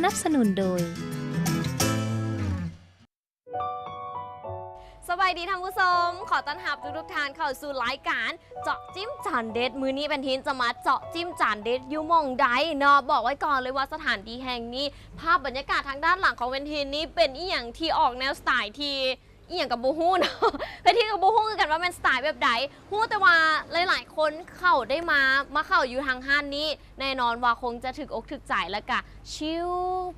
ສະໜັບສະໜູນໂດຍ ສະບາຍດີທ່ານຜູ້ຊົມ, ຂໍຕ້ອນຮັບທຸກໆທ່ານເຂົ້າສູ່ລາຍການເຈາະຈິ້ມຈານເດັດ. ມື້ນີ້ແພນທີນຈະມາເຈາະຈິ້ມຈານເດັດຢູ່ໝ່ອງໃດເນາະ? ບອກໄວ້ກ່ອນເລີຍວ່າສະຖານທີ່ແຫ່ງນີ້ ພາບບັນຍາກາດທາງດ້ານຫຼັງຂອງແພນທີນນີ້ເປັນອີ່ຫຍັງທີ່ອອກແນວສະໄຕລ໌ທີ່ ອີ່ຫຍັງກໍບໍ່ຮູ້ເນາະ, ແພນທີນກໍບໍ່ຮູ້ຄືກັນວ່າແມ່ນສະໄຕລ໌ແບບໃດ. ຮູ້ແຕ່ວ່າຫຼາຍໆຄົນເຂົ້າໄດ້ມາ ມາເຂົ້າຢູ່ທາງຮ້ານນີ້ ແນ່ນອນວ່າຄົງຈະຖືກອົກຖືກໃຈ ແລ້ວກະຊິວ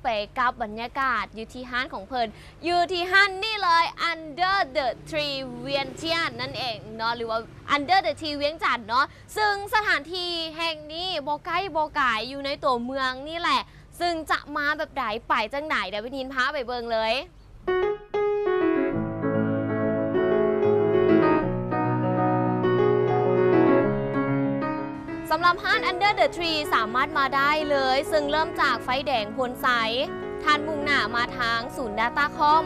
ໄປກັບບັນຍາກາດຢູ່ທີ່ຮ້ານຂອງເພິ່ນ ຢູ່ທີ່ຮ້ານນີ້ເລີຍ Under the Tree ວຽງຈັນນັ້ນເອງເນາະ ຫຼືວ່າ Under the Tree ວຽງຈັນເນາະ. ຊຶ່ງສະຖານທີ່ແຫ່ງນີ້ບໍ່ໃກ້ບໍ່ໄກ ຢູ່ໃນຕົວເມືອງນີ້ແຫຼະ. ຊຶ່ງຈະມາແບບໃດ ໄປຈັ່ງໃດ ດຽວແພນທີນພາໄປເບິ່ງເລີຍ. ສຳລັບຮ້ານ Under the Tree ສາມາດມາໄດ້ເລີຍ, ຊຶ່ງເລີ່ມຈາກໄຟແດງໂພນໄຊ, ທ່ານມຸ່ງໜ້າມາທາງສູນ Datacom,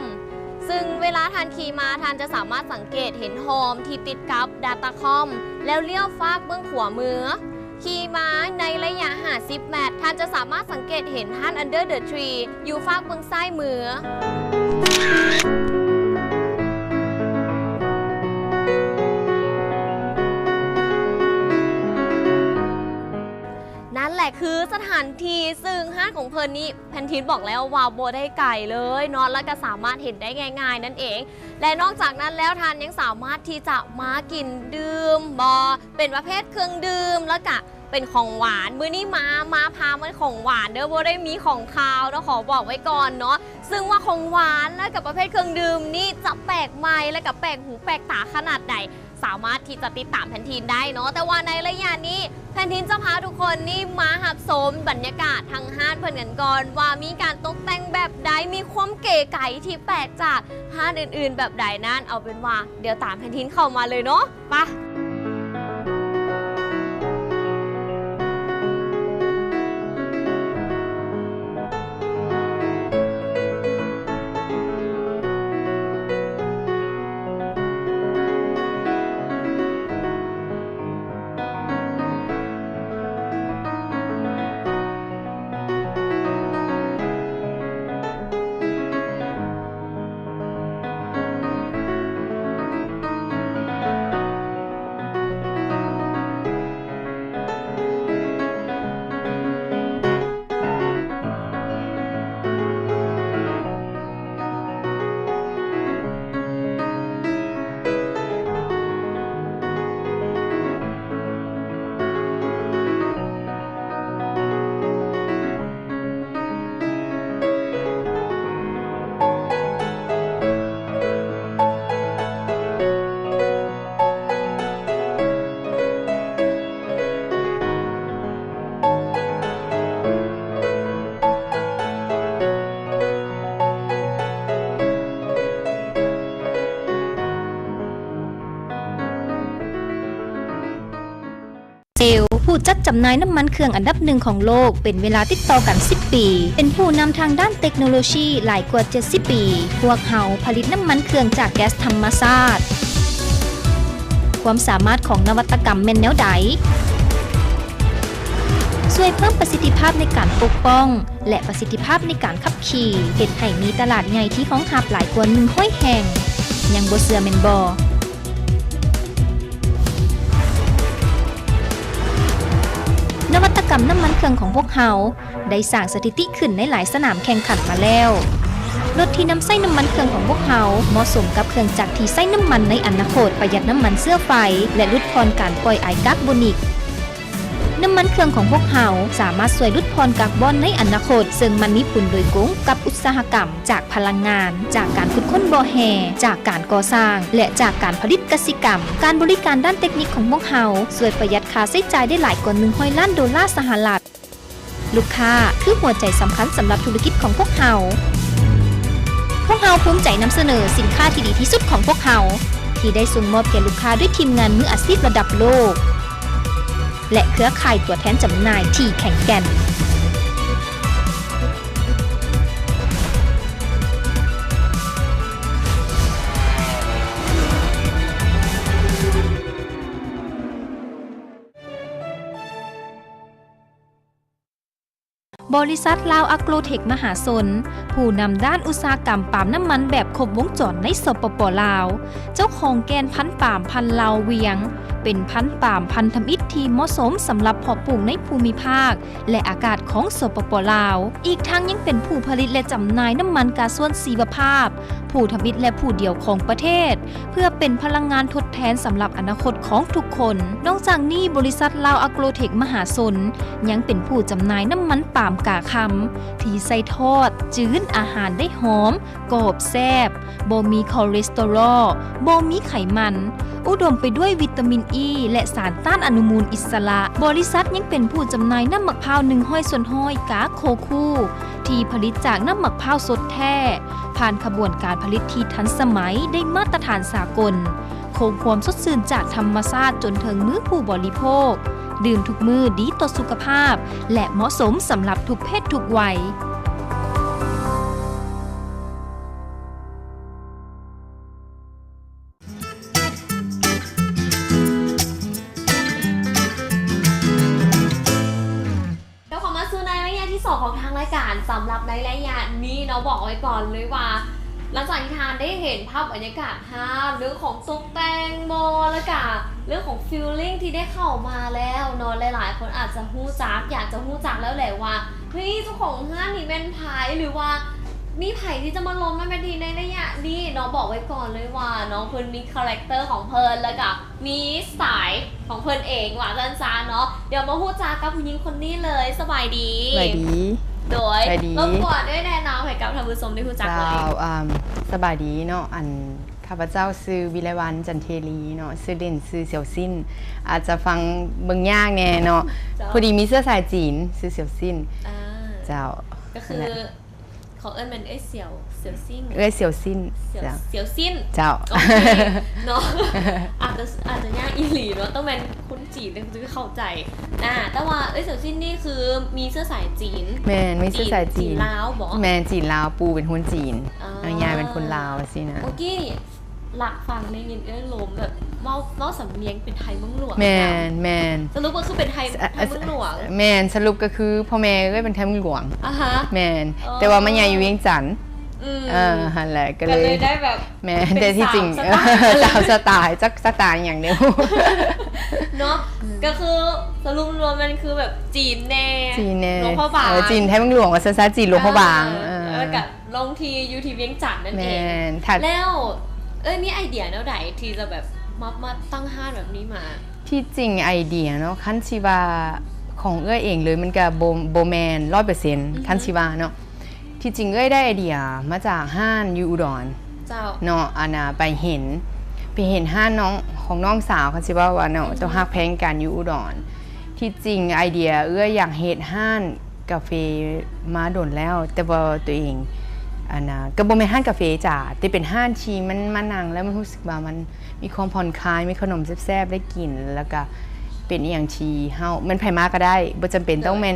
ຊຶ່ງເວລາທ່ານຂີ່ມາ ທ່ານຈະສາມາດສັງເກດເຫັນຮ່ອມທີ່ຕິດກັບ Datacom ແລ້ວລ້ຽວຟາກເບື້ອງຂວາມື. ຂີ່ມາໃນໄລຍະຫ້າສິບແມັດ, ທ່ານຈະສາມາດສັງເກດເຫັນຮ້ານ Under the Tree ຢູ່ຟາກເບື້ອງຊ້າຍມື. ນັ້ນແຫຼະຄືສະຖານທີ່ ຊຶ່ງຮ້ານຂອງເພິ່ນນີ້ ແພນທີນບອກແລ້ວວ່າບໍ່ໄດ້ໄກເລີຍເນາະ ແລ້ວກໍສາມາດເຫັນໄດ້ງ່າຍໆນັ້ນເອງ. ແລະ ນອກຈາກນັ້ນແລ້ວ ທ່ານຍັງສາມາດທີ່ຈະມາກິນດື່ມ ບໍ່ ເປັນປະເພດເຄື່ອງດື່ມ ແລ້ວກະເປັນຂອງຫວານ. ມື້ນີ້ມາ ມາພາມາຂອງຫວານເດີ້ ບໍ່ໄດ້ມີຂອງຄາວເນາະ ຂໍບອກໄວ້ກ່ອນເນາະ. ຊຶ່ງວ່າຂອງຫວານ ແລະກະປະເພດເຄື່ອງດື່ມນີ້ຈະແປກໃໝ່ ແລະກະແປກຫູແປກຕາຂະໜາດໃດ ສາມາດທີ່ຈະຕິດຕາມແພນທີນໄດ້ເນາະ. ແຕ່ວ່າໃນໄລຍະນີ້ ແພນທີນຈະພາທຸກຄົນນີ້ມາຮັບຊົມບັນຍາກາດທາງຮ້ານເພິ່ນກັນກ່ອນ ວ່າມີການຕົກແຕ່ງແບບໃດ ມີຄວາມເກໄກທີ່ແປກຈາກຮ້ານອື່ນໆແບບໃດນັ້ນ. ເອົາເປັນວ່າ ດຽວຕາມແພນທີນເຂົ້າມາເລີຍເນາະ. ປະ. ເຊວ ຜູ້ຈັດຈຳໜ່າຍນ້ຳມັນເຄື່ອງອັນດັບໜຶ່ງຂອງໂລກ ເປັນເວລາຕິດຕໍ່ກັນສິບປີ, ເປັນຜູ້ນຳທາງດ້ານເຕັກໂນໂລຊີຫຼາຍກວ່າເຈັດສິບປີ. ພວກເຮົາຜະລິດນ້ຳມັນເຄື່ອງຈາກແກັສທຳມະຊາດ. ຄວາມສາມາດຂອງນະວັດຕະກຳແມ່ນແນວໃດ? ຊ່ວຍເພີ່ມປະສິດທິພາບໃນການປົກປ້ອງ ແລະ ປະສິດທິພາບໃນການຂັບຂີ່, ເຮັດໃຫ້ມີຕະຫຼາດໃຫຍ່ທີ່ຮອງຮັບຫຼາຍກວ່າໜຶ່ງຮ້ອຍແຫ່ງ. ຍັງບໍ່ເຊື່ອແມ່ນບໍ່? ນະວັດຕະກຳນ້ຳມັນເຄື່ອງຂອງພວກເຮົາ ໄດ້ສ້າງສະຖິຕິຂຶ້ນໃນຫຼາຍສະໜາມແຂ່ງຂັນມາແລ້ວ. ລົດທີ່ນຳໃຊ້ນ້ຳມັນເຄື່ອງຂອງພວກເຮົາ ເໝາະສົມກັບເຄື່ອງຈັກທີ່ໃຊ້ນ້ຳມັນໃນອະນາຄົດ, ປະຢັດນ້ຳມັນເຊື້ອໄຟ ແລະ ຫຼຸດຜ່ອນການປ່ອຍອາຍກາກໂບນິກ. ນ້ຳມັນເຄື່ອງຂອງພວກເຮົາສາມາດຊ່ວຍຫຼຸດຜ່ອນກາກບອນໃນອະນາຄົດ, ເຊິ່ງມັນມີຜົນໂດຍກົງກັບອຸດສາຫະກຳ, ຈາກພະລັງງານ, ຈາກການຂຸດຄົ້ນບໍ່ແຮ່, ຈາກການກໍ່ສ້າງ ແລະ ຈາກການຜະລິດກະສິກຳ. ການບໍລິການດ້ານເຕັກນິກຂອງພວກເຮົາຊ່ວຍປະຢັດຄ່າໃຊ້ຈ່າຍໄດ້ຫຼາຍກວ່າໜຶ່ງຮ້ອຍລ້ານໂດລາສະຫະລັດ. ລູກຄ້າຄືຫົວໃຈສຳຄັນສຳລັບທຸລະກິດຂອງພວກເຮົາ. ພວກເຮົາພູມໃຈນຳສະເໜີສິນຄ້າທີ່ດີທີ່ສຸດຂອງພວກເຮົາ ທີ່ໄດ້ສົ່ງມອບແກ່ລູກຄ້າດ້ວຍທີມງານມືອາຊີບລະດັບໂລກ ແລະ ເຄືອຂ່າຍຕົວແທນຈຳໜ່າຍທີ່ແຂງແກ່ນ. ບໍລິສັດລາວອາໂກຣເທັກມະຫາຊົນ ຜູ້ນຳດ້ານອຸດສາຫະກຳປາມນ້ຳມັນແບບຄົບວົງຈອນໃນ ສປປ ລາວ, ເຈົ້າຂອງແກ່ນພັນປາມພັນລາວວຽງ ເປັນພັນປາມພັນທຳອິດທີ່ເໝາະສົມສຳລັບເພາະປູກໃນພູມິພາກ ແລະ ອາກາດຂອງ ສປປ ລາວ. ອີກທັງຍັງເປັນຜູ້ຜະລິດ ແລະ ຈຳໜ່າຍນ້ຳມັນກາຊວນຊີວະພາບ, ຜູ້ທຳອິດ ແລະ ຜູ້ດຽວຂອງປະເທດ ເພື່ອເປັນພະລັງງານທົດແທນສຳລັບອະນາຄົດຂອງທຸກຄົນ. ນອກຈາກນີ້, ບໍລິສັດລາວອາໂກຣເທັກມະຫາຊົນ ຍັງເປັນຜູ້ຈຳໜ່າຍນ້ຳມັນປາມກາຄຳ ທີ່ໃສ່ທອດ, ຈືນ, ອາຫານໄດ້ຫອມ, ກອບ, ແຊບ, ບໍ່ມີຄໍເລສເຕີຣອລ, ບໍ່ມີໄຂມັນ, ອຸດົມໄປດ້ວຍວິຕາມິນອີ ແລະ ສານຕ້ານອະນຸມູນອິດສະຫຼະ. ບໍລິສັດຍັງເປັນຜູ້ຈຳໜ່າຍນ້ຳໝາກພ້າວໜຶ່ງຮ້ອຍສ່ວນຮ້ອຍ ກາໂຄຄູ ທີ່ຜະລິດຈາກນ້ຳໝາກພ້າວສົດແທ້, ຜ່ານຂະບວນການຜະລິດທີ່ທັນສະໄໝ, ໄດ້ມາດຕະຖານສາກົນ, ຄົງຄວາມສົດຊື່ນຈາກທຳມະຊາດຈົນເຖິງມືຜູ້ບໍລິໂພກ, ດື່ມທຸກມື້, ດີຕໍ່ສຸຂະພາບ ແລະ ເໝາະສົມສຳລັບທຸກເພດທຸກໄວ. ກັບເຂົ້າມາສູ່ໃນໄລຍະທີສອງຂອງທາງລາຍການ. ສຳລັບໃນໄລຍະນີ້ເນາະ ບອກໄວ້ກ່ອນເລີຍວ່າ ຫຼັງຈາກທີ່ທ່ານໄດ້ເຫັນພາບບັນຍາກາດຮ້ານ, ເລື່ອງຂອງຕົກແຕ່ງບໍ ແລ້ວກະເລື່ອງຂອງຟີລລິ້ງທີ່ໄດ້ເຂົ້າມາແລ້ວເນາະ, ຫຼາຍໆຄົນອາດຈະຮູ້ຈັກ, ຢາກຈະຮູ້ຈັກແລ້ວແຫຼະວ່າ ເຮີ້ຍ ເຈົ້າຂອງຮ້ານນີ້ແມ່ນໃຜ ຫຼືວ່າມີໃຜທີ່ຈະມາລົມນຳແບບນີ້ໃນໄລຍະນີ້ເນາະ. ບອກໄວ້ກ່ອນເລີຍວ່າເນາະ ເພິ່ນມີຄາແຣັກເຕີຂອງເພິ່ນ ແລ້ວກະມີສະໄຕຂອງເພິ່ນເອງວ່າຊັ້ນຊະເນາະ. ດຽວມາຮູ້ຈັກກັບຜູ້ຍິງຄົນນີ້ເລີຍ. ສະບາຍດີ. ສະບາຍດີ. ໂດຍ ສະບາຍດີ. ລົບກວນດ້ວຍແນະນຳໃຫ້ກັບທ່ານຜູ້ຊົມໄດ້ຮູ້ຈັກເລີຍ. ເຈົ້າ ອ່າ ສະບາຍດີເນາະ ອັນ ຂ້າພະເຈົ້າຊື່ວິໄລວັນ ຈັນເທລີເນາະ, ຊື່ຫຼິ້ນຊື່ສຽວຊິ້ນ, ອາດຈະຟັງເບິ່ງຍາກແດ່ເນາະ. ເຈົ້າ. ພໍດີມີເຊື້ອສາຍຈີນ ຊື່ສຽວຊິ້ນ. ອ່າ ເຈົ້າ. ກໍຄື ນັ້ນແຫຼະ ເຂົາເອີ້ນແມ່ນເອື້ອຍສຽວ ສຽວຊິ້ນ. ເອື້ອຍສຽວຊິ້ນ. ສຽວ ເຈົ້າ ສຽວຊິ້ນ. ເຈົ້າ. ໂອເຄເນາະ. ອາດຈະ ອາດຈະຍາກອີ່ຫຼີເນາະ, ຕ້ອງແມ່ນຄົນຈີນເຖິງຈະເຂົ້າໃຈ. ອ່າ ແຕ່ວ່າເອື້ອຍສຽວຊິ້ນນີ້ຄືມີເຊື້ອສາຍຈີນ. ແມ່ນ ມີເຊື້ອສາຍຈີນ. ຈີນລາວບໍ? ແມ່ນ ຈີນລາວ, ປູ່ເປັນຄົນຈີນ. ອ່າ ແລ້ວຍ່າເປັນຄົນລາວຊີ້ນະ. ເມື່ອກີ້ນີ້ ຫຼັກຟັງໄດ້ຍິນເອື້ອຍລົມແບບເວົ້າ ເວົ້າສຳນຽງເປັນໄທເມືອງຫຼວງ. ແມ່ນ ແມ່ນ. ສະຫຼຸບກໍຄືເປັນໄທ ສະ ໄທເມືອງຫຼວງ. ແມ່ນ ສະຫຼຸບກໍຄືພໍ່ແມ່ເອື້ອຍເປັນໄທເມືອງຫຼວງ. ອ່າຮະ. ແມ່ນ. ອໍ ແຕ່ວ່າມາໃຫຍ່ຢູ່ວຽງຈັນ. ອືມ. ເອີ ຫັ້ນແຫຼະ ກໍເລີຍ ກໍເລີຍໄດ້ແບບ ແມ່ນ ແຕ່ທີ່ຈິງ ສາມສະໄຕລ໌ ສາມສະໄຕລ໌ ຈັກສະໄຕລ໌ຫຍັງເດ ເນາະ. ອືມ. ກໍຄືສະຫຼຸບລວມມັນຄືແບບຈີນແດ່ ຈີນແດ່ ຫຼວງພະບາງ. ເອີ ຈີນໄທເມືອງຫຼວງວ່າຊັ້ນຊະ ຈີນຫຼວງພະບາງ. ເອີ ເອີ ແລ້ວກໍ ລົງທີ່ຢູ່ທີ່ວຽງຈັນນັ້ນເອງ. ແມ່ນ. ແລ້ວເອື້ອຍມີໄອເດຍແນວໃດທີ່ຈະແບບມາ ມາຕັ້ງຮ້ານແບບນີ້ມາ? ທີ່ຈິງໄອເດຍເນາະ ຄັນຊິວ່າຂອງເອື້ອຍເອງເລີຍ ມັນກະບໍ່ ບໍ່ແມ່ນຮ້ອຍເປີເຊັນ. ອືຮຶ. ຄັນຊິວ່າເນາະ ທີ່ຈິງເອື້ອຍໄດ້ໄອເດຍມາຈາກຮ້ານຢູ່ອຸດອນ. ເຈົ້າ. ເນາະ ອັນນ່າ ໄປເຫັນ ໄປເຫັນຮ້ານນ້ອງ ຂອງນ້ອງສາວ ຄັນຊິເວົ້າວ່າເນາະ. ອືຮຶ. ເຈົ້າຮັກແພງກັນຢູ່ອຸດອນ. ທີ່ຈິງໄອເດຍເອື້ອຍຢາກເຮັດຮ້ານ ກາເຟມາດົນແລ້ວ ແຕ່ວ່າຕົວເອງ ອັນນ່າ ກໍບໍ່ແມ່ນຮ້ານກາເຟຈ໋າ ແຕ່ເປັນຮ້ານທີ່ມັນມານັ່ງແລ້ວມັນຮູ້ສຶກວ່າມັນມີຄວາມຜ່ອນຄາຍ ມີຂະໜົມແຊບໆໄດ້ກິນ ແລ້ວກະເປັນອີ່ຫຍັງທີ່ເຮົາ ແມ່ນໃຜມາກໍໄດ້ ບໍ່ຈຳເປັນ ໂດຍ ຕ້ອງແມ່ນ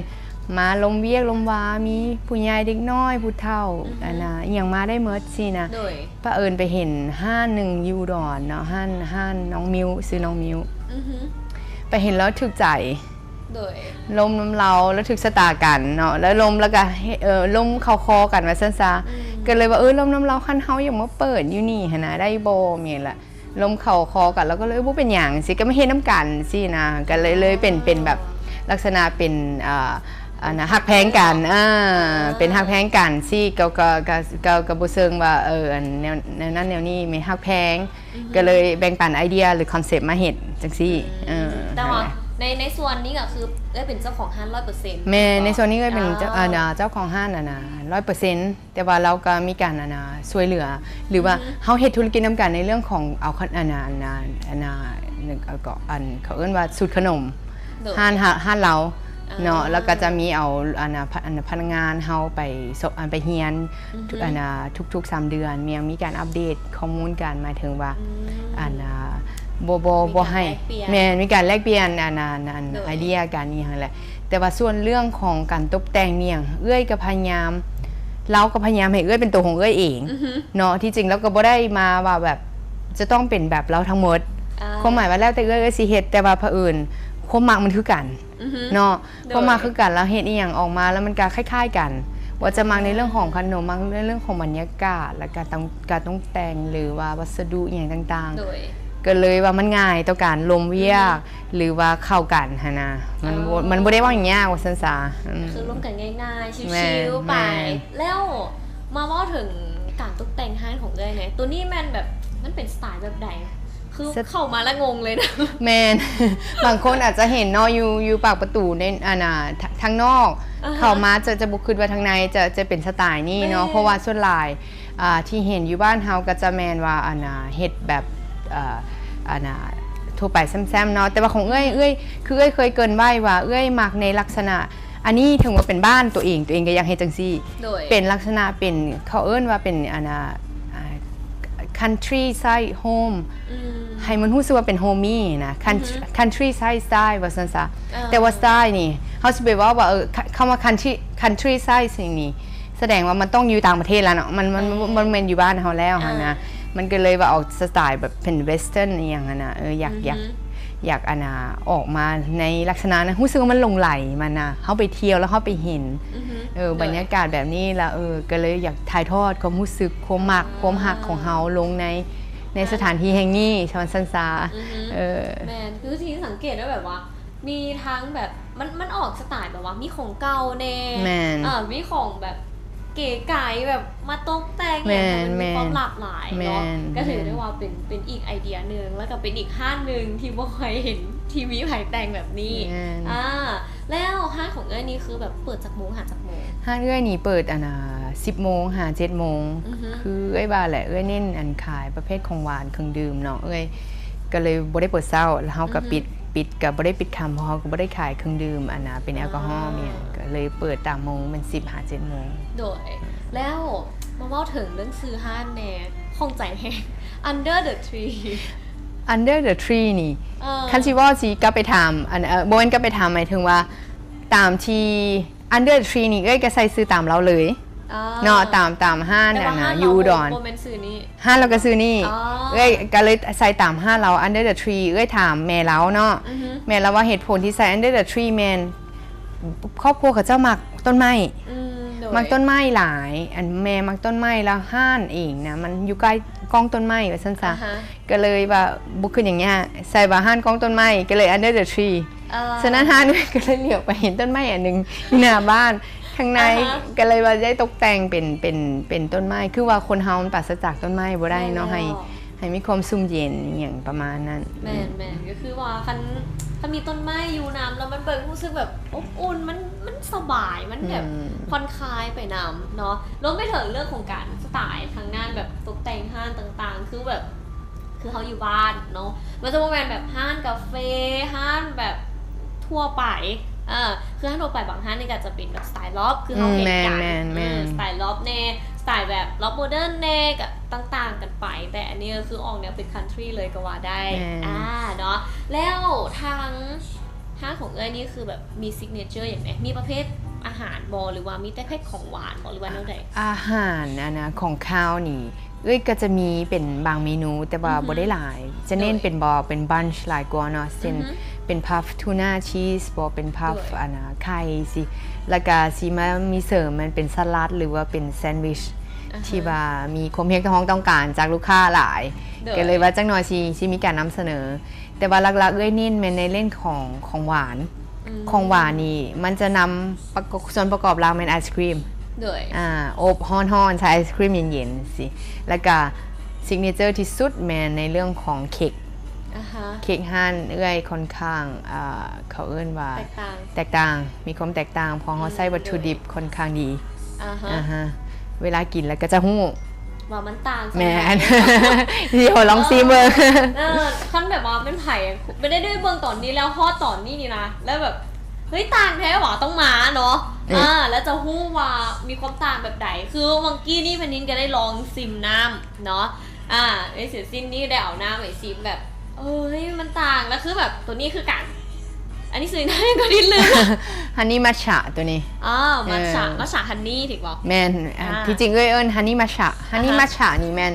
ມາລົມວຽກລົມວາ ມີຜູ້ໃຫຍ່ເດັກນ້ອຍຜູ້ເຖົ້າ ອືຮຶ ອັນນ່າ ອີ່ຫຍັງມາໄດ້ໝົດຊີ້ນະ. ໂດຍ ປະເອີນໄປເຫັນຮ້ານໜຶ່ງຢູ່ອຸດອນເນາະ ຮ້ານ ຮ້ານນ້ອງມິວ ຊື່ນ້ອງມິວ ອືຮຶ ໄປເຫັນແລ້ວຖືກໃຈ ໂດຍ ລົມນຳລາວ ແລ້ວຖືກຊະຕາກັນເນາະ ແລ້ວລົມ ແລ້ວກະ ເອີ ລົມເຂົ້າຄໍກັນວ່າຊັ້ນຊະ. ອືມ ກໍເລີຍວ່າ ເອີ ລົມນຳລາວ ຄັນເຮົາຢາກມາເປີດຢູ່ນີ້ຫັ້ນນະ ໄດ້ບໍ່ ແມ່ນລະ ລົມເຂົ້າຄໍກັນ ແລ້ວກໍເລີຍ ເອີ ບໍ່ເປັນຫຍັງ ຊິກໍມາເຮັດນຳກັນຊີ້ນະ ກໍເລີຍ ເລີຍເປັນ ອໍ ເປັນແບບລັກສະນະເປັນ ອ່າ ອັນນ່າ ຮັກແພງກັນ ອ່າ ອ່າ ເປັນຮັກແພງກັນຊີ້ ກໍ ກໍ ກໍ ກໍ ກໍບໍ່ເຊີງວ່າ ເອີ ອັນແນວ ແນວນັ້ນແນວນີ້ ແມ່ນຮັກແພງ ອືຮຶ ກໍເລີຍແບ່ງປັນໄອເດຍ ຫຼື ຄອນເຊັບມາເຮັດຈັ່ງຊີ້. ອືມ ເອີ ແຕ່ວ່າ ນັ້ນແຫຼະ ໃນ ໃນສ່ວນນີ້ກໍຄືເອື້ອຍເປັນເຈົ້າຂອງຮ້ານຮ້ອຍເປີເຊັນ ແມ່ນ ແມ່ນບໍ່? ໃນສ່ວນນີ້ເອື້ອຍເປັນເຈົ້າ ອ່າ ອ່າ ເຈົ້າຂອງຮ້ານ ອັນນ່າ ຮ້ອຍເປີເຊັນ ແຕ່ວ່າລາວກໍມີການ ອັນນ່າ ຊ່ວຍເຫຼືອ ຫຼືວ່າ ອືຮຶ ເຮົາເຮັດທຸລະກິດນຳກັນໃນເລື່ອງຂອງເອົາ ອັນນ່າ ອັນນ່າ ອັນນ່າ ເອີ ກໍ ອັນ ເຂົາເອີ້ນວ່າສູດຂະໜົມ ໂດຍ ຮ້ານ ຮ້ານລາວ ອ່າ ເນາະ ແລ້ວກໍຈະມີເອົາ ອັນນ່າ ພະ ອັນນ່າ ພະນັກງານເຮົາໄປ ອັນ ໄປຮຽນ ອືຮຶ ອັນນ່າ ທຸກໆສາມເດືອນ ມີຫຍັງ ມີການອັບເດດຂໍ້ມູນກັນ ໝາຍເຖິງວ່າ ອືມ ອັນນ່າ ບໍ່ ບໍ່ ບໍ່ໃຫ້ ມີການແລກປ່ຽນ ແມ່ນ ມີການແລກປ່ຽນ ອັນ ອັນ ອັນ ໂດຍ ໄອເດຍກັນອີ່ຫຍັງແຫຼະ. ແຕ່ວ່າສ່ວນເລື່ອງຂອງການຕົບແຕ່ງມີຫຍັງ ເອື້ອຍກໍພະຍາຍາມ ລາວກໍພະຍາຍາມໃຫ້ເອື້ອຍເປັນໂຕຂອງເອື້ອຍເອງ ອືຮຶ ເນາະ. ທີ່ຈິງລາວກໍບໍ່ໄດ້ມາວ່າແບບຈະຕ້ອງເປັນແບບລາວທັງໝົດ ອ່າ ຄວາມໝາຍວ່າແລ້ວແຕ່ເອື້ອຍ ເອື້ອຍຊິເຮັດ ແຕ່ວ່າຜະເອີນຄວາມມັກມັນຄືກັນ ອືຮຶ ເນາະ ໂດຍ ເພາະມັກຄືກັນ ແລ້ວເຮັດອີ່ຫຍັງອອກມາແລ້ວມັນກະຄ້າຍໆກັນ ວ່າຈະມັກໃນເລື່ອງຂອງ ອືມ ຂະໜົມ ມັກໃນເລື່ອງຂອງບັນຍາກາດ ແລ້ວກະຕົງ ການຕົງແຕ່ງ ຫຼືວ່າວັດສະດຸອີ່ຫຍັງຕ່າງໆ ໂດຍ ກໍເລີຍວ່າມັນງ່າຍຕໍ່ການລົມວຽກ ອືຮຶ ຫຼືວ່າເຂົ້າກັນຫັ້ນນະ ມັນບໍ່ ອໍ ມັນບໍ່ໄດ້ວ່າຫຍັງຍາກວ່າຊັ້ນຊະ ອືມ ກໍຄືລົມກັນງ່າຍໆ ຊິວໆ ແມ່ນ ໄປ ແມ່ນ ແລ້ວມາເວົ້າເຖິງການຕົກແຕ່ງຮ້ານຂອງເອື້ອຍແດ່ ໂຕນີ້ແມ່ນແບບ ມັນເປັນສະໄຕແບບໃດ? ຄື ສະ ເຂົ້າມາແລ້ວງົງເລີຍນະ ແມ່ນ ບາງຄົນອາດຈະເຫັນເນາະ ຢູ່ ຢູ່ປາກປະຕູໃນ ອັນນ່າ ທາງນອກ ອາຮະ ເຂົ້າມາຈະ ຈະບໍ່ຄິດວ່າທາງໃນຈະ ຈະເປັນສະໄຕນີ້ເນາະ ແມ່ນ ເພາະວ່າສ່ວນຫຼາຍ ອ່າ ທີ່ເຫັນຢູ່ບ້ານເຮົາກໍຈະແມ່ນວ່າ ອັນນ່າ ເຮັດແບບ ເອີ ອັນນ່າ ທົ່ວໄປແຊມໆເນາະ ແຕ່ວ່າຂອງເອື້ອຍ ເອື້ອຍ ຄືເອື້ອຍເຄີຍເກີ່ນໄວ້ວ່າເອື້ອຍມັກໃນລັກສະນະ ອັນນີ້ເຖິງວ່າເປັນບ້ານຕົວເອງ ຕົວເອງກໍຢາກເຮັດຈັ່ງຊີ້ ໂດຍ ເປັນລັກສະນະເປັນ ເຂົາເອີ້ນວ່າເປັນ ອັນນ່າ ອ່າ countryside home ອືມ ໃຫ້ມັນຮູ້ສຶກວ່າເປັນ homey ນະ coun- ອືຮຶ countryside style ວ່າຊັ້ນຊະ ເອີ ແຕ່ວ່າ style ນີ້ ເຮົາຊິໄປເວົ້າວ່າ ເອີ ຄ- ຄຳວ່າ country countryside ສິ່ງນີ້ ສະແດງວ່າມັນຕ້ອງຢູ່ຕ່າງປະເທດແລ້ວເນາະ ມັນ ມັນ ແມ່ນ ມັນບໍ່ແມ່ນຢູ່ບ້ານເຮົາແລ້ວຫັ້ນນະ ອ່າ ມັນກໍເລີຍວ່າອອກສະໄຕແບບເປັນ western ອີ່ຫຍັງຫັ້ນນະ ເອີ ຢາກ ອືຮຶ ຢາກ ຢາກ ອັນນ່າ ອອກມາໃນລັກສະນະນັ້ນ ຮູ້ສຶກວ່າມັນຫຼົງໄຫຼມັນນະ ເຮົາໄປທ່ຽວແລ້ວເຮົາໄປເຫັນ ອືຮຶ ເອີ ໂດຍ ບັນຍາກາດແບບນີ້ ແລ້ວ ເອີ ກໍເລີຍຢາກຖ່າຍທອດຄວາມຮູ້ສຶກ ຄວາມມັກ ອ່າ ຄວາມຮັກຂອງເຮົາລົງໃນ ໃນ ອ່າ ສະຖານທີ່ແຫ່ງນີ້ ວ່າຊັ້ນຊະ ອືຮຶ ເອີ ແມ່ນ ຄືທີ່ສັງເກດວ່າແບບວ່າ ມີທັງແບບ ມັນ ມັນອອກສະໄຕແບບວ່າມີຂອງເກົ່າແດ່ ແມ່ນ ເອີ ມີຂອງແບບເກໄກ ແບບມາຕົກແຕ່ງ ແມ່ນ ໃຫ້ມັນມີຄວາມ ແມ່ນ ຫຼາກຫຼາຍເນາະ ແມ່ນ ກໍຖືໄດ້ວ່າເປັນ ເປັນອີກໄອເດຍໜຶ່ງ ແລ້ວກໍເປັນອີກຮ້ານໜຶ່ງທີ່ບໍ່ຄ່ອຍເຫັນທີ່ມີໃຜແຕ່ງແບບນີ້ ແມ່ນ ອ່າ ແລ້ວຮ້ານຂອງເອື້ອຍນີ້ຄືແບບເປີດຈັກໂມງຫາຈັກໂມງ? ຮ້ານເອື້ອຍນີ້ເປີດ ອັນນ່າ ສິບໂມງຫາເຈັດໂມງ ອືຮຶ ຄືເອື້ອຍວ່າແຫຼະ ເອື້ອຍເນັ້ນອັນຂາຍປະເພດຂອງຫວານເຄື່ອງດື່ມເນາະ ເອື້ອຍ ກໍເລີຍບໍ່ໄດ້ເປີດເຊົ້າ ແລ້ວເຮົາກໍ ອືຮຶ ປິດ ປິດ ກໍບໍ່ໄດ້ປິດຄ່ຳ ເພາະເຮົາກໍບໍ່ໄດ້ຂາຍເຄື່ອງດື່ມ ອັນນ່າ ເປັນແອລກໍຮໍ ອ່າ ແມ່ນ ກໍເລີຍເປີດຕາມໂມງ ແມ່ນສິບຫາເຈັດໂມງ ໂດຍ ແລ້ວມາເວົ້າເຖິງເລື່ອງຊື່ຮ້ານແດ່ ຂ້ອງໃຈແຮງ Under the Tree Under the Tree ນີ້ ເອີ ຄັນຊິເວົ້າຊິກັບໄປຖາມ ອັນ ເອີ ບໍ່ແມ່ນກັບໄປຖາມ ໝາຍເຖິງວ່າຕາມທີ່ Under the Tree ນີ້ ເອື້ອຍກໍໃສ່ຊື່ຕາມລາວເລີຍ ອໍ ເນາະ ຕາມ ຕາມຮ້ານ ແຕ່ວ່າ ອັນນ່າ ຮ້ານລາວ ຢູ່ອຸດອນ ບໍ່ແມ່ນຊື່ນີ້ ຮ້ານລາວກໍຊື່ນີ້ ອໍ ເອື້ອຍກໍເລີຍໃສ່ຕາມຮ້ານລາວ Under the Tree ເອື້ອຍຖາມແມ່ລາວເນາະ ອືຮຶ ແມ່ລາວວ່າເຫດຜົນທີ່ໃສ່ Under the Tree ແມ່ນຄອບຄົວເຂົາເຈົ້າມັກຕົ້ນໄມ້ ອືມ ໂດຍ ມັກຕົ້ນໄມ້ຫຼາຍ ອັນແມ່ມັກຕົ້ນໄມ້ ແລ້ວຮ້ານເອງນະ ມັນຢູ່ໃກ້ກ້ອງຕົ້ນໄມ້ວ່າຊັ້ນຊະ ອ່າຮະ ກໍເລີຍວ່າບໍ່ຄິດຫຍັງຍາກ ໃສ່ວ່າຮ້ານກ້ອງຕົ້ນໄມ້ ກໍເລີຍ Under the Tree ເອີ ສະນັ້ນຮ້ານກໍເລີຍຫຼຽວໄປເຫັນຕົ້ນໄມ້ອັນໜຶ່ງຢູ່ໜ້າບ້ານຂ້າງໃນ ອ່າຮະ ກໍເລີຍວ່າໄດ້ຕົກແຕ່ງເປັນ ເປັນ ເປັນຕົ້ນໄມ້ ຄືວ່າຄົນເຮົາມັນປາສະຈາກຕົ້ນໄມ້ບໍ່ໄດ້ເນາະ ແມ່ນແລ້ວ ໃຫ້ ໃຫ້ມີຄວາມຊຸ່ມເຢັນອີ່ຫຍັງປະມານນັ້ນ ແມ່ນໆ ກໍຄືວ່າຄັນ ຄັນມີຕົ້ນໄມ້ຢູ່ນຳ ແລ້ວມັນເບິ່ງຮູ້ສຶກແບບອົບອຸ່ນ ມັນ ມັນສະບາຍ ມັນແບບ ອືມ ຜ່ອນຄາຍໄປນຳເນາະ ລວມໄປເຖິງເລື່ອງຂອງການສະໄຕທາງດ້ານແບບຕົກແຕ່ງຮ້ານຕ່າງໆ ຄືແບບ ຄືເຮົາຢູ່ບ້ານເນາະ ມັນຈະບໍ່ແມ່ນແບບຮ້ານກາເຟ ຮ້ານແບບທົ່ວໄປ ເອີ ຄືຮ້ານທົ່ວໄປບາງຮ້ານນີ້ກໍອາດຈະເປັນແບບສະໄຕລັອບ ຄືເຮົາເຫັນກັນ ອືມ ແມ່ນໆໆ ເອີ ສະໄຕລັອບແດ່ ສະໄຕແບບລັອບໂມເດີນແດ່ ກໍຕ່າງໆກັນໄປ ແຕ່ອັນນີ້ກໍຄືອອກແນວເປັນຄັນທຣີເລີຍກໍວ່າໄດ້ ແມ່ນ ອ່າ ເນາະ ແລ້ວທາງ ຮ້ານຂອງເອື້ອຍນີ້ຄືແບບມີ signature ຫຍັງແດ່? ມີປະເພດອາຫານບໍ່ ຫຼືວ່າມີແຕ່ເພດຂອງຫວານບໍ່ ຫຼືວ່າແນວໃດ? ອາຫານ ອັນນະ ຂອງຄາວນີ້ ເອື້ອຍກໍຈະມີເປັນບາງເມນູ ແຕ່ວ່າ ອືຮຶ ບໍ່ໄດ້ຫຼາຍ ຈະເນັ້ນ ໂດຍ ເປັນ ບໍ່ ເປັນ brunch ຫຼາຍກວ່າເນາະ ເຊັ່ນ ອືຮຶ ເປັນ puff tuna cheese ບໍ່ ເປັນ puff ໂດຍ ອັນນະ ໄຂ່ຊີ້ ແລ້ວກໍຊິມາມີເສີມ ມັນເປັນສະລັດ ຫຼືວ່າເປັນ sandwich ອ່າຮະ ທີ່ວ່າມີຄວາມຮຽກຮ້ອງຕ້ອງການຈາກລູກຄ້າຫຼາຍ ໂດຍ ກໍເລີຍວ່າຈັກໜ່ອຍຊິ ຊິມີການນຳສະເໜີ ແຕ່ວ່າຫຼັກໆເອື້ອຍເນັ້ນແມ່ນໃນເລື່ອງຂອງ ຂອງຫວານ ອືມ ຂອງຫວານນີ້ມັນຈະນຳປະກອບ ສ່ວນປະກອບຫຼັກແມ່ນໄອສຄຣີມ ໂດຍ ອ່າ ອົບຮ້ອນໆ ໃສ່ໄອສຄຣີມເຢັນໆ ຊີ້ ແລ້ວກະ signature ທີ່ສຸດແມ່ນໃນເລື່ອງຂອງເຄັກ ອ່າຮະ ເຄັກຮ້ານເອື້ອຍຂ້ອນຂ້າງ ອ່າ ເຂົາເອີ້ນວ່າ ແຕກຕ່າງ ແຕກຕ່າງ ມີຄວາມແຕກຕ່າງ ເພາະເຮົາໃຊ້ ອືມ ວັດຖຸດິບ ໂດຍ ຂ້ອນຂ້າງດີ ອ່າຮະ ອ່າຮະ ເວລາກິນແລ້ວກໍຈະຮູ້ ວ່າມັນຕ່າງ ແມ່ນ ຊິຂໍລອງຊີມເບິ່ງ ເອີ ເອີ ຄັນແບບວ່າແມ່ນໃຜ ບໍ່ໄດ້ ໄດ້ເບິ່ງຕອນນີ້ແລ້ວຮອດຕອນນີ້ນີ້ນະ ແລ້ວແບບ ເຮີ້ຍ ຕ່າງແທ້ຫວາ ຕ້ອງມາເນາະ ອືມ ອ່າ ແລ້ວຈະຮູ້ວ່າມີຄວາມຕ່າງແບບໃດ ຄືຫວ່າງກີ້ນີ້ແຜ່ນດິນກໍໄດ້ລອງຊີມນ້ຳເນາະ ອ່າ ເອື້ອຍເສືອສິ້ນນີ້ໄດ້ເອົານ້ຳໄປຊີມແບບ ເອີຍ ມັນຕ່າງ ແລ້ວຄືແບບໂຕນີ້ຄືກັນ ອັນນີ້ຊື່ຫຍັງກໍດິນລືມ Honey Matcha ໂຕນີ້ ອໍ ມັດຊະ ເອີ ມັດຊະ Honey ຖືກບໍ່? ແມ່ນ ອ່າ ອ່າຮະ ທີ່ຈິງເອື້ອຍເອີ້ນ Honey Matcha Honey ອ່າຮະ Matcha ນີ້ແມ່ນ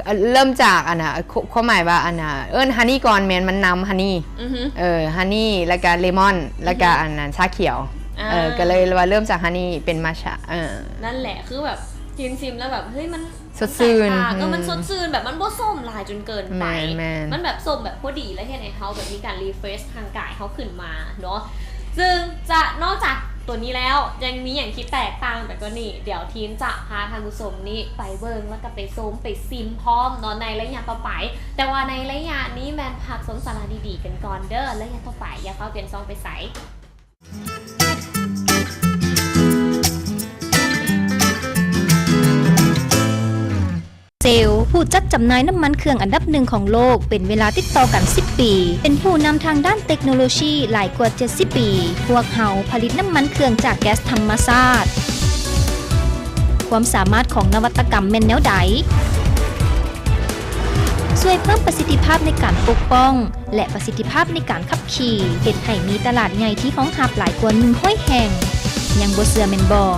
ເອີ ເລີ່ມຈາກອັນນ່າ ຄ- ຄວາມໝາຍວ່າອັນນ່າ ເອີ້ນ Honey ກ່ອນ ແມ່ນມັນນຳ Honey ອືຮຶ ເອີ Honey ແລ້ວກະ Lemon ແລ້ວກະ ອືຮຶ ອັນນັ້ນ ຊາຂຽວ ອ່າ ເອີ ກໍເລີຍວ່າເລີ່ມຈາກ Honey ເປັນ Matcha ເອີ ນັ້ນແຫຼະ ຄືແບບກິນຊິມແລ້ວແບບ ເຮີ້ຍ ມັນ ສົດຊື່ນ ແຕກຕ່າງ ເອີ ມັນ ອືມ ສົດຊື່ນ ແບບມັນບໍ່ສົ້ມຫຼາຍຈົນເກີນໄປ ແມ່ນໆ ມັນແບບສົ້ມແບບພໍດີ ແລ້ວເຮັດໃຫ້ເຮົາແບບມີການ refresh ຮ່າງກາຍເຮົາຂຶ້ນມາເນາະ. ຊຶ່ງຈະ ນອກຈາກຕົວນີ້ແລ້ວ ຍັງມີຫຍັງທີ່ແຕກຕ່າງໄປກວ່ານີ້ ດຽວທີນຈະພາທ່ານຜູ້ຊົມນີ້ໄປເບິ່ງ ແລ້ວກໍໄປຊົມ ໄປຊິມພ້ອມເນາະ ໃນໄລຍະຕໍ່ໄປ. ແຕ່ວ່າໃນໄລຍະນີ້ແມ່ນພັກຊົມສາລະດີໆກັນກ່ອນເດີ້ ໄລຍະຕໍ່ໄປຢ່າຟ້າວປ່ຽນຊ່ອງໄປໃສ. ເຊວ ຜູ້ຈັດຈຳໜ່າຍນ້ຳມັນເຄື່ອງອັນດັບໜຶ່ງຂອງໂລກ ເປັນເວລາຕິດຕໍ່ກັນສິບປີ ເປັນຜູ້ນຳທາງດ້ານເຕັກໂນໂລຊີຫຼາຍກວ່າເຈັດສິບປີ. ພວກເຮົາຜະລິດນ້ຳມັນເຄື່ອງຈາກແກັສທຳມະຊາດ. ຄວາມສາມາດຂອງນະວັດຕະກຳແມ່ນແນວໃດ? ຊ່ວຍເພີ່ມປະສິດທິພາບໃນການປົກປ້ອງ ແລະ ປະສິດທິພາບໃນການຂັບຂີ່ ເຮັດໃຫ້ມີຕະຫຼາດໃຫຍ່ທີ່ຮອງຮັບຫຼາຍກວ່າໜຶ່ງຮ້ອຍແຫ່ງ. ຍັງບໍ່ເຊື່ອແມ່ນບໍ່?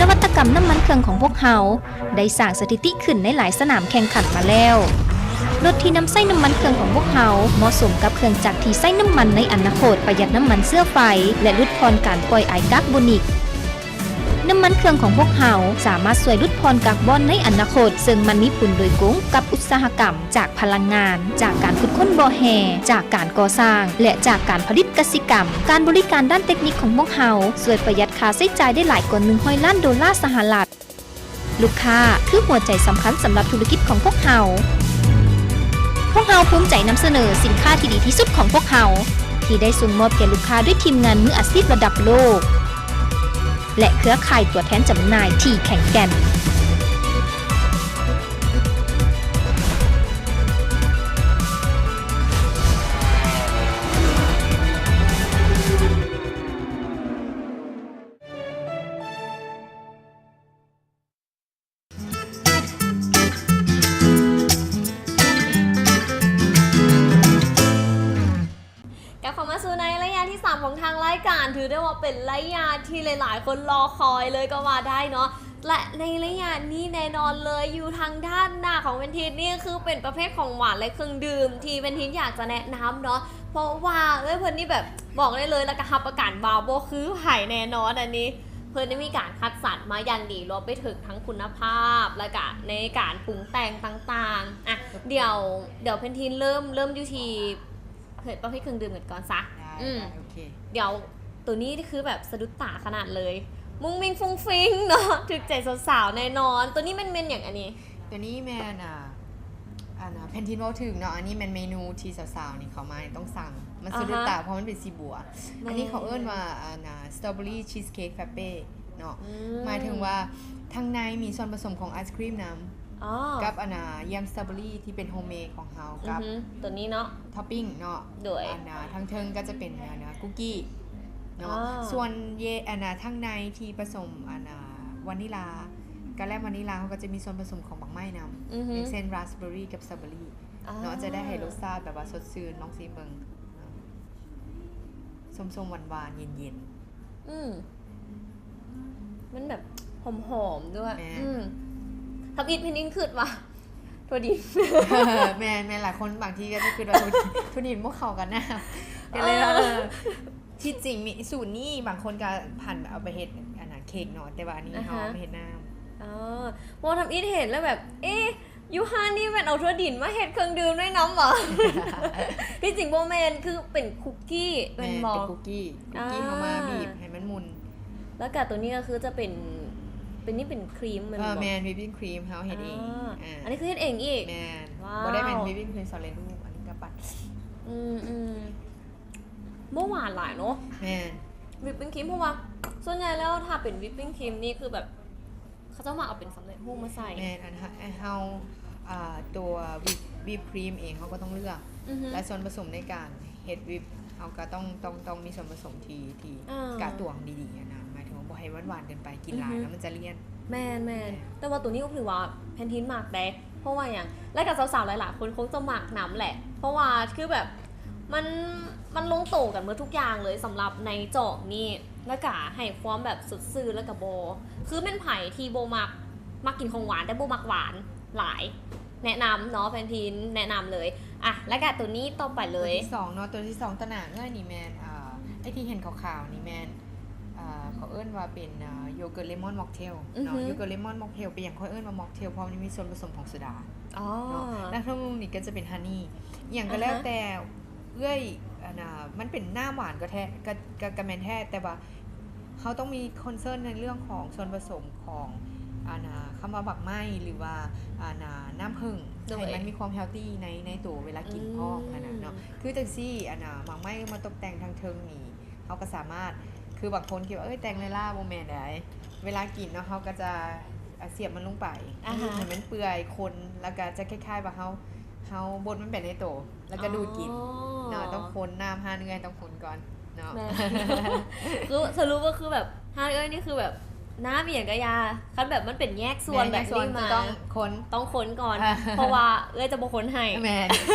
ນະວັດຕະກຳນ້ຳມັນເຄື່ອງຂອງພວກເຮົາ ໄດ້ສ້າງສະຖິຕິຂຶ້ນໃນຫຼາຍສະໜາມແຂ່ງຂັນມາແລ້ວ. ລົດທີ່ນຳໃຊ້ນ້ຳມັນເຄື່ອງຂອງພວກເຮົາ ເໝາະສົມກັບເຄື່ອງຈັກທີ່ໃຊ້ນ້ຳມັນໃນອະນາຄົດ, ປະຢັດນ້ຳມັນເຊື້ອໄຟ ແລະ ຫຼຸດຜ່ອນການປ່ອຍອາຍກາກໂບນິກ. ນ້ຳມັນເຄື່ອງຂອງພວກເຮົາສາມາດຊ່ວຍຫຼຸດຜ່ອນກາກບອນໃນອະນາຄົດ, ເຊິ່ງມັນມີຜົນໂດຍກົງກັບອຸດສາຫະກຳ, ຈາກພະລັງງານ, ຈາກການຂຸດຄົ້ນບໍ່ແຮ່, ຈາກການກໍ່ສ້າງ ແລະ ຈາກການຜະລິດກະສິກຳ. ການບໍລິການດ້ານເຕັກນິກຂອງພວກເຮົາຊ່ວຍປະຢັດຄ່າໃຊ້ຈ່າຍໄດ້ຫຼາຍກວ່າໜຶ່ງຮ້ອຍລ້ານໂດລາສະຫະລັດ. ລູກຄ້າຄືຫົວໃຈສຳຄັນສຳລັບທຸລະກິດຂອງພວກເຮົາ. ພວກເຮົາພູມໃຈນຳສະເໜີສິນຄ້າທີ່ດີທີ່ສຸດຂອງພວກເຮົາ ທີ່ໄດ້ສົ່ງມອບແກ່ລູກຄ້າດ້ວຍທີມງານມືອາຊີບລະດັບໂລກ ແລະ ເຄືອຂ່າຍຕົວແທນຈຳໜ່າຍທີ່ແຂງແກ່ນ. ກັບເຂົ້າມາສູ່ໃນໄລຍະທີສາມຂອງທາງລາຍການ, ຖືໄດ້ວ່າເປັນໄລຍະທີ່ຫຼາຍໆຄົນລໍຄອຍເລີຍກໍວ່າໄດ້ເນາະ. ແລະ ໃນໄລຍະນີ້ແນ່ນອນເລີຍ ຢູ່ທາງດ້ານໜ້າຂອງແພນທີນນີ້ ຄືເປັນປະເພດຂອງຫວານ ແລະ ເຄື່ອງດື່ມທີ່ແພນທີນຢາກຈະແນະນຳເນາະ, ເພາະວ່າ ເອີຍ ເພິ່ນນີ້ແບບບອກໄດ້ເລີຍ ແລ້ວກໍຮັບປະກັນວ່າບໍ່ຄືໃຜແນ່ນອນ. ອັນນີ້ເພິ່ນໄດ້ມີການຄັດສັນມາຢ່າງດີ ລວມໄປເຖິງທັງຄຸນນະພາບ ແລ້ວກໍໃນການປຸງແຕ່ງຕ່າງໆ. ອ່ະ ດຽວ ດຽວແພນທີນເລີ່ມ ເລີ່ມຢູ່ທີ່ ເຮັດປະເພດເຄື່ອງດື່ມກັນກ່ອນຊະ. ໄດ້ ອືມ ໄດ້ ໂອເຄ. ດຽວ ໂຕນີ້ຄືແບບສະດຸດຕາຂະໜາດເລີຍ ມຸ້ງມິ້ງຟຸ້ງຟິ້ງເນາະ ຖືກໃຈສາວໆແນ່ນອນ. ໂຕນີ້ແມ່ນ ແມ່ນຫຍັງອັນນີ້? ໂຕນີ້ແມ່ນ ອ່າ ອັນ ແພນທີນເວົ້າເຖິງເນາະ, ອັນນີ້ແມ່ນເມນູທີ່ສາວໆນີ້ເຂົ້າມານີ້ຕ້ອງສັ່ງ, ມັນສະດຸດຕາ ອາຮະ ເພາະມັນເປັນສີບົວ. ແມ່ນ ອັນນີ້ເຂົາເອີ້ນວ່າ ອັນ ສະຕໍເບີຣີຊີສເຄ້ກແຟຣບເປ້ເນາະ. ອືມ ໝາຍເຖິງວ່າທາງໃນມີສ່ວນປະສົມຂອງໄອສຄຣີມນຳ ອໍ ກັບ ອັນ ແຢມສະຕໍເບີຣີທີ່ເປັນໂຮມເມດຂອງເຮົາ ອືຮຶ ກັບ ໂຕນີ້ເນາະ ທັອບປິ້ງເນາະ. ໂດຍ ອັນ ທາງເທິງກໍຈະເປັນ ອັນ ຄຸກກີ້ເນາະ. ອໍ ສ່ວນເຢ ອັນ ທາງໃນທີ່ປະສົມ ອັນ ວານິລາ ກະແລັມວານິລາ ເຮົາກໍຈະມີສ່ວນປະສົມຂອງໝາກໄມ້ນຳ ອືຮຶ ຢ່າງເຊັ່ນ ຣາສເບີຣີກັບສະຕໍເບີຣີ ອໍ ເນາະ, ຈະໄດ້ໃຫ້ລົດຊາດແບບວ່າສົດຊື່ນ. ລອງຊີມເບິ່ງ ສົ້ມໆ ຫວານໆ ເຢັນໆ. ອືມ ມັນແບບຫອມໆ ດ້ວຍ. ແມ່ນ ອືມ ທຳອິດແພນນິນຄຶດວ່າຖົ່ວດິນ. ແມ່ນໆ ຫຼາຍຄົນບາງທີກໍຈະຄຶດວ່າຖົ່ວດິນ ຖົ່ວດິນບໍ່ເຂົ້າກັບນ້ຳ ກໍເລີຍວ່າ ເອີ ເອີ ທີ່ຈິງມີສູດນີ້ ບາງຄົນກໍຜັນເອົາໄປເຮັດອັນນັ້ນເຄ້ກເນາະ, ແຕ່ວ່າອັນນີ້ ອາຮະ ເຮົາເອົາມາເຮັດນ້ຳ. ອໍ ເພາະທຳອິດເຫັນແລ້ວແບບ ເອ ຢູຮານນີ້ແມ່ນເອົາຖົ່ວດິນມາເຮັດເຄື່ອງດື່ມດ້ວຍນຳຫວາ? ທີ່ຈິງບໍ່ແມ່ນ ຄືເປັນຄຸກກີ້ແມ່ນບໍ່? ແມ່ນ ເປັນຄຸກກີ້ ຄຸກກີ້ ອ່າ ເຮົາມາບີບໃຫ້ມັນໝຸ່ນ. ແລ້ວກະໂຕນີ້ກໍຄືຈະເປັນ ເປັນ ນີ້ເປັນຄຣີມແມ່ນບໍ່? ເອີ ແມ່ນ ວິບປິ້ງຄຣີມເຮົາເຮັດເອງ. ອ່າ ອ່າ ອັນນີ້ຄືເຮັດເອງອີກ? ແມ່ນ. ວ້າວ ບໍ່ໄດ້ແມ່ນວິບປິ້ງຄຣີມສຳເລັດຮູບ ອັນນີ້ກໍປັດ. ອືມໆ ບໍ່ຫວານຫຼາຍເນາະ. ແມ່ນ ວິບປິ້ງຄຣີມ ເພາະວ່າສ່ວນໃຫຍ່ແລ້ວຖ້າເປັນວິບປິ້ງຄຣີມນີ້ຄືແບບ ເຂົາເຈົ້າມັກເອົາເປັນສຳເລັດຮູບມາໃສ່. ແມ່ນ ອັນ ເຮົາ ເຮົາ ອ່າ ຕົວວິບ ວິບຄຣີມເອງເຮົາກໍຕ້ອງເລືອກ ອືຮຶ ແລະ ສ່ວນປະສົມໃນການເຮັດວິບ ເຮົາກໍຕ້ອງ ຕ້ອງ ຕ້ອງມີສ່ວນປະສົມທີ່ ທີ່ ອ່າ ກະຕວງດີໆ ຫັ້ນນະ, ໝາຍເຖິງວ່າບໍ່ໃຫ້ມັນຫວານເກີນໄປ ກິນຫຼາຍ ອືຮຶ ແລ້ວມັນຈະລຽນ. ແມ່ນໆ ແຕ່ວ່າໂຕນີ້ກໍຖືວ່າແພນທີນມັກເດ້ ເພາະວ່າຫຍັງ ແລະ ກໍສາວໆຫຼາຍໆຄົນຄົງຈະມັກນຳແຫຼະ ເພາະວ່າຄືແບບ ມັນ ມັນລົງໂຕກັນໝົດທຸກຢ່າງເລີຍ ສຳລັບໃນຈອກນີ້ ແລ້ວກະໃຫ້ຄວາມແບບສົດຊື່ນ ແລ້ວກະບໍ່ ຄືແມ່ນໃຜທີ່ບໍ່ມັກ ມັກກິນຂອງຫວານ ແຕ່ບໍ່ມັກຫວານຫຼາຍ ແນະນຳເນາະ ແພນທີນແນະນຳເລີຍ. ອ່ະ ແລ້ວກະໂຕນີ້ຕໍ່ໄປເລີຍ ໂຕທີສອງເນາະ ໂຕທີສອງຕໍ່ໜ້າເອື້ອຍນີ້ແມ່ນ ອ່າ ໄອ້ທີ່ເຫັນຂາວໆນີ້ແມ່ນ ອ່າ ເຂົາເອີ້ນວ່າເປັນ ອ່າ ໂຢເກີດເລມອນມັອກເທວເນາະ. ໂຢເກີດເລມອນມັອກເທວ ເປັນຫຍັງເຂົາເອີ້ນວ່າມັອກເທວ ເພາະມັນມີສ່ວນປະສົມຂອງໂຊດາເນາະ ແລ້ວທັງນີ້ກໍຈະເປັນຮັນນີ ອີ່ຫຍັງກໍແລ້ວແຕ່ ເອື້ອຍ ອັນນ່າ ມັນເປັນນ້ຳຫວານກໍແທ້ ກໍ ກໍ ກໍແມ່ນແທ້ ແຕ່ວ່າເຮົາຕ້ອງມີຄອນເຊີນໃນເລື່ອງຂອງສ່ວນປະສົມຂອງ ອັນນ່າ ຄຳວ່າໝາກໄມ້ ຫຼືວ່າ ອັນນ່າ ນ້ຳເຜິ້ງ ໃຫ້ມັນມີຄວາມເຮລຕີໃນ ໃນໂຕເວລາກິນພ້ອມຫັ້ນນະເນາະ. ຄືຈັ່ງຊີ້ ອັນນ່າ ໝາກໄມ້ມາຕົກແຕ່ງທາງເທິງນີ້ ເຮົາກໍສາມາດ ຄືບາງຄົນຄິດວ່າ ເອີຍ ແຕ່ງເລີຍລາ ບໍ່ແມ່ນໃດ ເວລາກິນເນາະ ເຮົາກໍຈະ ອາ ສຽບມັນລົງໄປ ໃຫ້ມັນເປື່ອຍ ຄົນ ແລ້ວກໍຈະຄ້າຍໆວ່າເຮົາ ເຮົາບົດມັນໄປໃນໂຕ ແລ້ວກໍດູດກິນເນາະ. ຕ້ອງຄົນ ນ້ຳຮ້ານເອື້ອຍຕ້ອງຄົນກ່ອນເນາະ. ຄືສະຫຼຸບກໍຄືແບບ ຮ້ານເອື້ອຍນີ້ຄືແບບ ນ້ຳອີ່ຫຍັງກໍຢ່າ ຄັນແບບມັນເປັນແຍກສ່ວນແບບນີ້ມາ ຕ້ອງຄົນ ຕ້ອງຄົນກ່ອນ ເພາະວ່າເອື້ອຍຈະບໍ່ຄົນໃຫ້ ແມ່ນ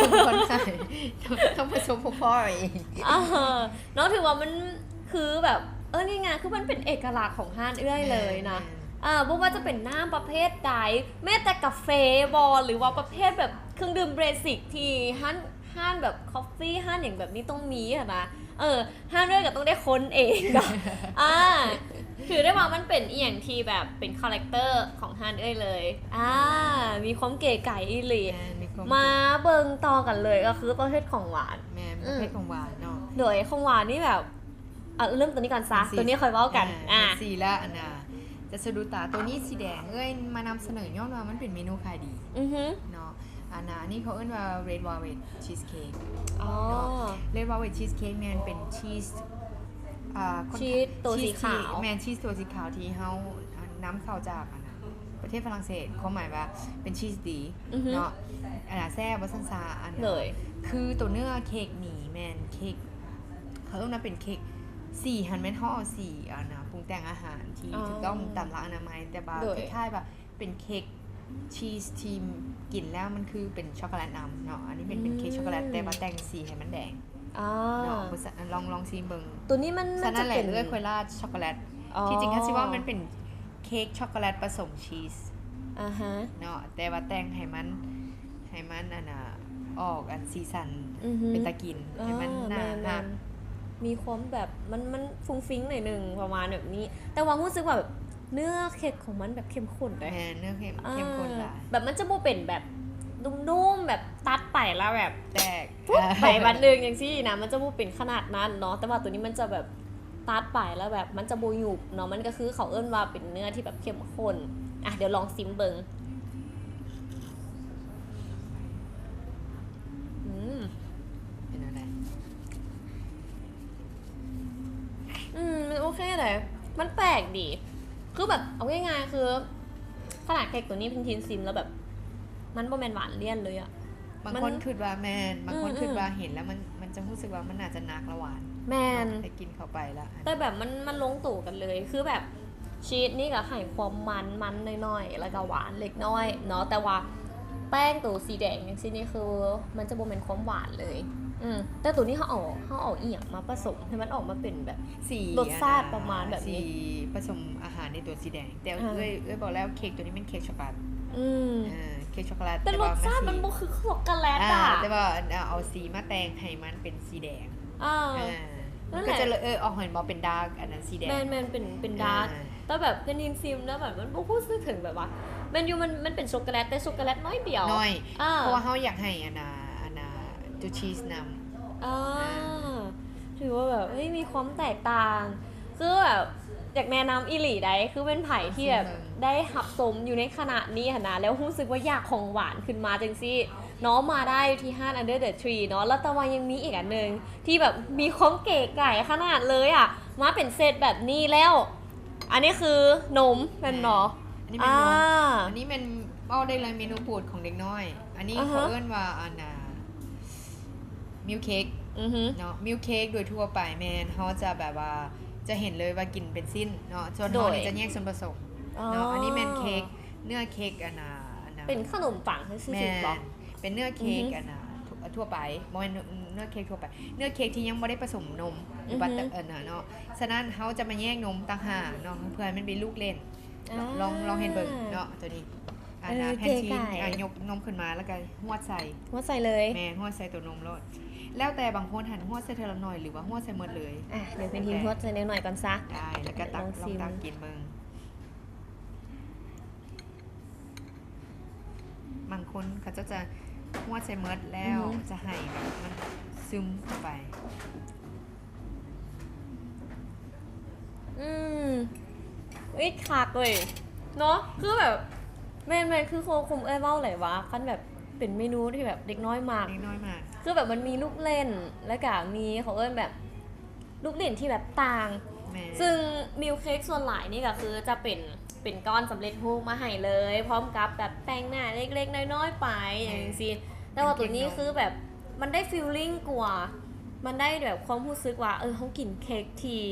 ຄົນໃຫ້ ຕ້ອງປະສົມພໍເອົາເອງ ເນາະ. ຖືວ່າມັນຄືແບບ ເອີ ງ່າຍໆ ຄືມັນເປັນເອກະລັກຂອງຮ້ານເອື້ອຍເລີຍນະ. ເອີ ບໍ່ວ່າຈະເປັນນ້ຳປະເພດໃດ ແມ້ແຕ່ກາເຟບໍ ຫຼືວ່າປະເພດແບບເຄື່ອງດື່ມເບສິກທີ່ຮ້ານ ຮ້ານແບບຄອບຟີ້ ຮ້ານຫຍັງແບບນີ້ຕ້ອງມີຫັ້ນນະ. ເອີ ຮ້ານເອື້ອຍກໍຕ້ອງໄດ້ຄົນເອງເນາະ ອ່າ ຖືໄດ້ວ່າມັນເປັນອີ່ຫຍັງທີ່ແບບເປັນຄາແຣັກເຕີຂອງຮ້ານເອື້ອຍເລີຍ ອ່າ ມີຄວາມເກໄກອີ່ຫຼີ. ມາເບິ່ງຕໍ່ກັນເລີຍ ກໍຄືປະເພດຂອງຫວານ ແມ່ນ ປະເພດຂອງຫວານເນາະ. ໂດຍຂອງຫວານນີ້ແບບ ເອົາເລີ່ມຕົວນີ້ກ່ອນຊະ ໂຕນີ້ຄ່ອຍເວົ້າກັນ ອ່າ ສີແລ້ວ ອັນນ່າ ຈະສະດຸດຕາ. ໂຕນີ້ສີແດງ ເອີຍ ມານຳສະເໜີຍ້ອນວ່າມັນເປັນເມນູຂາຍດີເນາະ. ອັນນ່າ ອັນນີ້ເຂົາເອີ້ນວ່າ Red Velvet Cheesecake ເນາະ. Red Velvet Cheesecake ແມ່ນເປັນຊີສ ອ່າ ຊີສໂຕສີຂາວ ແມ່ນ ຊີສໂຕສີຂາວທີ່ເຮົາ ອ່າ ນຳເຂົ້າຈາກ ອັນນ່າ ປະເທດຝຣັ່ງເສດ ຄວາມໝາຍວ່າເປັນຊີສດີເນາະ. ອັນນ່າ ແຊບວ່າຊັ້ນຊະ ອັນນ່າ ຄືໂຕເນື້ອເຄ້ກນີ້ແມ່ນເຄ້ກ ເຂົາເອີ້ນວ່າເປັນເຄ້ກ ສີຫັ້ນແມ່ນເຮົາເອົາສີ ອັນນ່າ ປຸງແຕ່ງອາຫານທີ່ຖືກຕ້ອງຕາມຫຼັກອະນາໄມ ແຕ່ວ່າຄ້າຍໆວ່າເປັນເຄ້ກຊີສທີ່ກິນແລ້ວມັນຄືເປັນຊັອກໂກແລັດນຳເນາະ. ອັນນີ້ເປັນ ເປັນເຄ້ກຊັອກໂກແລັດ ແຕ່ວ່າແຕ່ງສີໃຫ້ມັນແດງເນາະ. ລອງ ລອງຊີມເບິ່ງ. ໂຕນີ້ມັນ ສະນັ້ນແຫຼະ ເອື້ອຍຂ້ອຍລາດຊັອກໂກແລັດ. ທີ່ຈິງຖ້າຊິເວົ້າມັນເປັນເຄ້ກຊັອກໂກແລັດປະສົມຊີສ ອ່າຮະ ເນາະ ແຕ່ວ່າແຕ່ງໃຫ້ມັນ ໃຫ້ມັນ ອັນນ່າ ອອກ ອັນ ສີສັນເປັນຕາກິນ ໃຫ້ມັນໜ້າຮັກ ມີຄວາມແບບ ມັນ ມັນຟຸ້ງຟິ້ງໜ້ອຍໜຶ່ງ ປະມານແບບນີ້. ແຕ່ວ່າຮູ້ສຶກວ່າແບບເນື້ອເຄ້ກຂອງມັນແບບເຂັ້ມຂຸ້ນເດ້ ແມ່ນ ເນື້ອເຂັ້ມ ເຂັ້ມຂຸ້ນຫຼາຍ ແບບມັນຈະບໍ່ເປັນແບບນຸ້ມໆ ແບບຕັດໄປແລ້ວແບບແຕກ ໄປບາດໜຶ່ງຈັ່ງຊີ້ນະ ມັນຈະບໍ່ເປັນຂະໜາດນັ້ນເນາະ. ແຕ່ວ່າໂຕນີ້ມັນຈະແບບ ຕັດໄປແລ້ວແບບມັນຈະບໍ່ຫຍຸບເນາະ ມັນກໍຄືເຂົາເອີ້ນວ່າເປັນເນື້ອທີ່ແບບເຂັ້ມຂຸ້ນ. ອ່ະ ດຽວລອງຊີມເບິ່ງ. ອືມ ເປັນແນວໃດ? ອືມ ມັນໂອເຄເດ້ ມັນແປກດີ ຄືແບບ ເອົາງ່າຍໆ ຄືຂະໜາດເຄ້ກໂຕນີ້ເປັນທີ່ຊີມແລ້ວແບບ ມັນບໍ່ແມ່ນຫວານລ້ຽນເລີຍອະ. ບາງຄົນຄິດວ່າແມ່ນ ບາງຄົນຄິດວ່າເຫັນແລ້ວມັນ ມັນຈະຮູ້ສຶກວ່າມັນໜ້າຈະໜັກ ແລະ ຫວານ ແມ່ນ ແຕ່ກິນເຂົ້າໄປແລ້ວ ແຕ່ແບບມັນ ມັນລົງໂຕກັນເລີຍ ຄືແບບຊີສນີ້ກໍໃຫ້ຄວາມມັນ ມັນໜ້ອຍໆ ແລ້ວກໍຫວານເລັກນ້ອຍເນາະ ແຕ່ວ່າແປ້ງໂຕສີແດງຈັ່ງຊີ້ນີ້ຄືມັນຈະບໍ່ແມ່ນຄວາມຫວານເລີຍ. ອືມ ແຕ່ໂຕນີ້ເຮົາເອົາ ເຮົາເອົາອີ່ຫຍັງມາປະສົມໃຫ້ມັນອອກມາເປັນແບບ ສີ ລົດຊາດ ອັນນ່າ ປະມານແບບນີ້ ສີປະສົມອາຫານໃນຕົວສີແດງ. ແຕ່ເອື້ອຍ ເອື້ອຍບອກແລ້ວ ເຄ້ກໂຕນີ້ແມ່ນເຄ້ກຊັອກໂກແລັດ ອືມ ເອີ ເຄ້ກຊັອກໂກແລັດ ແຕ່ລົດຊາດມັນບໍ່ຄືຊັອກໂກແລັດອະ ແຕ່ວ່າ ອ່າ ເອົາ ເອົາສີມາແຕ່ງໃຫ້ມັນເປັນສີແດງ ອ່າ ມັນກໍຈະເລີຍ ເອີ ອອກ ເຫັນບໍ່ ເປັນດາກ ອັນນັ້ນສີແດງ ແມ່ນໆ ເປັນ ເປັນດາກ ອ່າ ແຕ່ແບບເພັນທິນຊີມແລ້ວແບບມັນບໍ່ຮູ້ສຶກເຖິງແບບວ່າ ແມ່ນຢູ່ ມັນ ມັນເປັນຊັອກໂກແລັດ ແຕ່ຊັອກໂກແລັດໜ້ອຍດຽວ ນ້ອຍ ອ່າ ເພາະວ່າເຮົາຢາກໃຫ້ອັນນ່າ ອັນນ່າ ຕົວຊີສນຳ ອ່າ ອ່າ ຖືວ່າແບບ ເອີຍ ມີຄວາມແຕກຕ່າງ ຄືແບບ ຢາກແນະນຳອີ່ຫຼີໃດ ຄືແມ່ນໃຜທີ່ແບບ ຊິເບິ່ງ ໄດ້ຮັບຊົມຢູ່ໃນຂະນະນີ້ຫັ້ນນະ ແລ້ວຮູ້ສຶກວ່າຢາກຂອງຫວານຂຶ້ນມາຈັ່ງຊີ້ເນາະ ມາໄດ້ທີ່ຮ້ານ Under the Tree ເນາະ. ແລ້ວແຕ່ວ່າຍັງມີອີກອັນໜຶ່ງທີ່ແບບມີຄວາມເກໄກ່ຂະໜາດເລີຍອະ ມາເປັນເຊັດແບບນີ້ແລ້ວ ອັນນີ້ຄືນົມແມ່ນບໍ່? ແມ່ນ ອັນນີ້ແມ່ນນົມ ອ່າ ອັນນີ້ແມ່ນເວົ້າໄດ້ເລີຍເມນູໂປດຂອງເດັກນ້ອຍ ອັນນີ້ ອ່າຮະ ເຂົາເອີ້ນວ່າ ອັນນ່າ ມິລເຄັກ ອືຮຶ ເນາະ ມິລເຄັກໂດຍທົ່ວໄປແມ່ນເຮົາຈະແບບວ່າ ຈະເຫັນເລີຍວ່າກິນເປັນຊິ້ນເນາະ ສ່ວນເຮົານີ້ ໂດຍ ຈະແຍກສ່ວນປະສົມ ອໍ ເນາະ ອັນນີ້ແມ່ນເຄັກ ເນື້ອເຄັກ ອັນນ່າ ອັນນ່າ ເປັນຂະໜົມປັງຊື່ໆ ແມ່ນ ບໍ່? ເປັນເນື້ອເຄັກ ອືຮຶ ອັນນ່າ ທົ່ວໄປ ບໍ່ແມ່ນເນື້ອເຄ້ກທົ່ວໄປ ເນື້ອເຄ້ກທີ່ຍັງບໍ່ໄດ້ປະສົມນົມ ຫຼືວ່າ ອືຮຶ ເອີ ເນາະ. ສະນັ້ນເຮົາຈະມາແຍກນົມຕ່າງຫາກເນາະ ເພື່ອໃຫ້ມັນເປັນລູກເຫຼັ້ນ. ອ່າ ລອງ ລອງເຮັດເບິ່ງເນາະ ໂຕນີ້. ອັນນ່າ ເອີ ແຜ່ນຊີນ ເກໄກ່ ອ່າ ຍົກນົມຂຶ້ນມາ ແລ້ວກໍຫວດໃສ່ ຫວດໃສ່ເລີຍ. ແມ່ນ ຫວດໃສ່ໂຕນົມໂລດ ແລ້ວແຕ່ບາງຄົນຫັ້ນຫວດໃສ່ເທື່ອລະໜ້ອຍ ຫຼືວ່າຫວດໃສ່ໝົດເລີຍ. ອ່າ ດຽວແຜ່ນທິນຫວດໃສ່ໜ້ອຍໆກ່ອນຊະ. ໄດ້ ແລ້ວກໍຕັກ ລອງຊິມ ລອງຕັກກິນເບິ່ງ. ບາງຄົນເຂົາເຈົ້າຈະຫວດໃສ່ໝົດແລ້ວ ອືຮຶ ຈະໃຫ້ແບບມັນຊຶມເຂົ້າໄປ. ອືມ ເອີຍ ຄັກເວີຍເນາະ ຄືແບບ ແມ່ນໆ ຄືຄົວ ຄົວເອື້ອຍເວົ້າແຫຼະວ່າ ຄັນແບບເປັນເມນູທີ່ແບບເດັກນ້ອຍມັກ ເດັກນ້ອຍມັກ ຄືແບບມັນມີລູກເຫຼັ້ນ ແລ້ວກະມີ ເຂົາເອີ້ນແບບລູກເຫຼັ້ນທີ່ແບບຕ່າງ. ແມ່ນ ຊຶ່ງມິວເຄັກສ່ວນຫຼາຍນີ້ກະຄືຈະເປັນ ເປັນກ້ອນສຳເລັດຮູບມາໃຫ້ເລີຍ ພ້ອມກັບແບບແຕ່ງໜ້າເລັກໆນ້ອຍໆໄປ ແມ່ນ ຈັ່ງຊີ້. ແຕ່ວ່າໂຕນີ້ຄືແບບມັນໄດ້ຟີລລິ້ງກວ່າ ມັນໄດ້ແບບຄວາມຮູ້ສຶກວ່າ ເອີ ເຮົາກິນເຄັກທີ່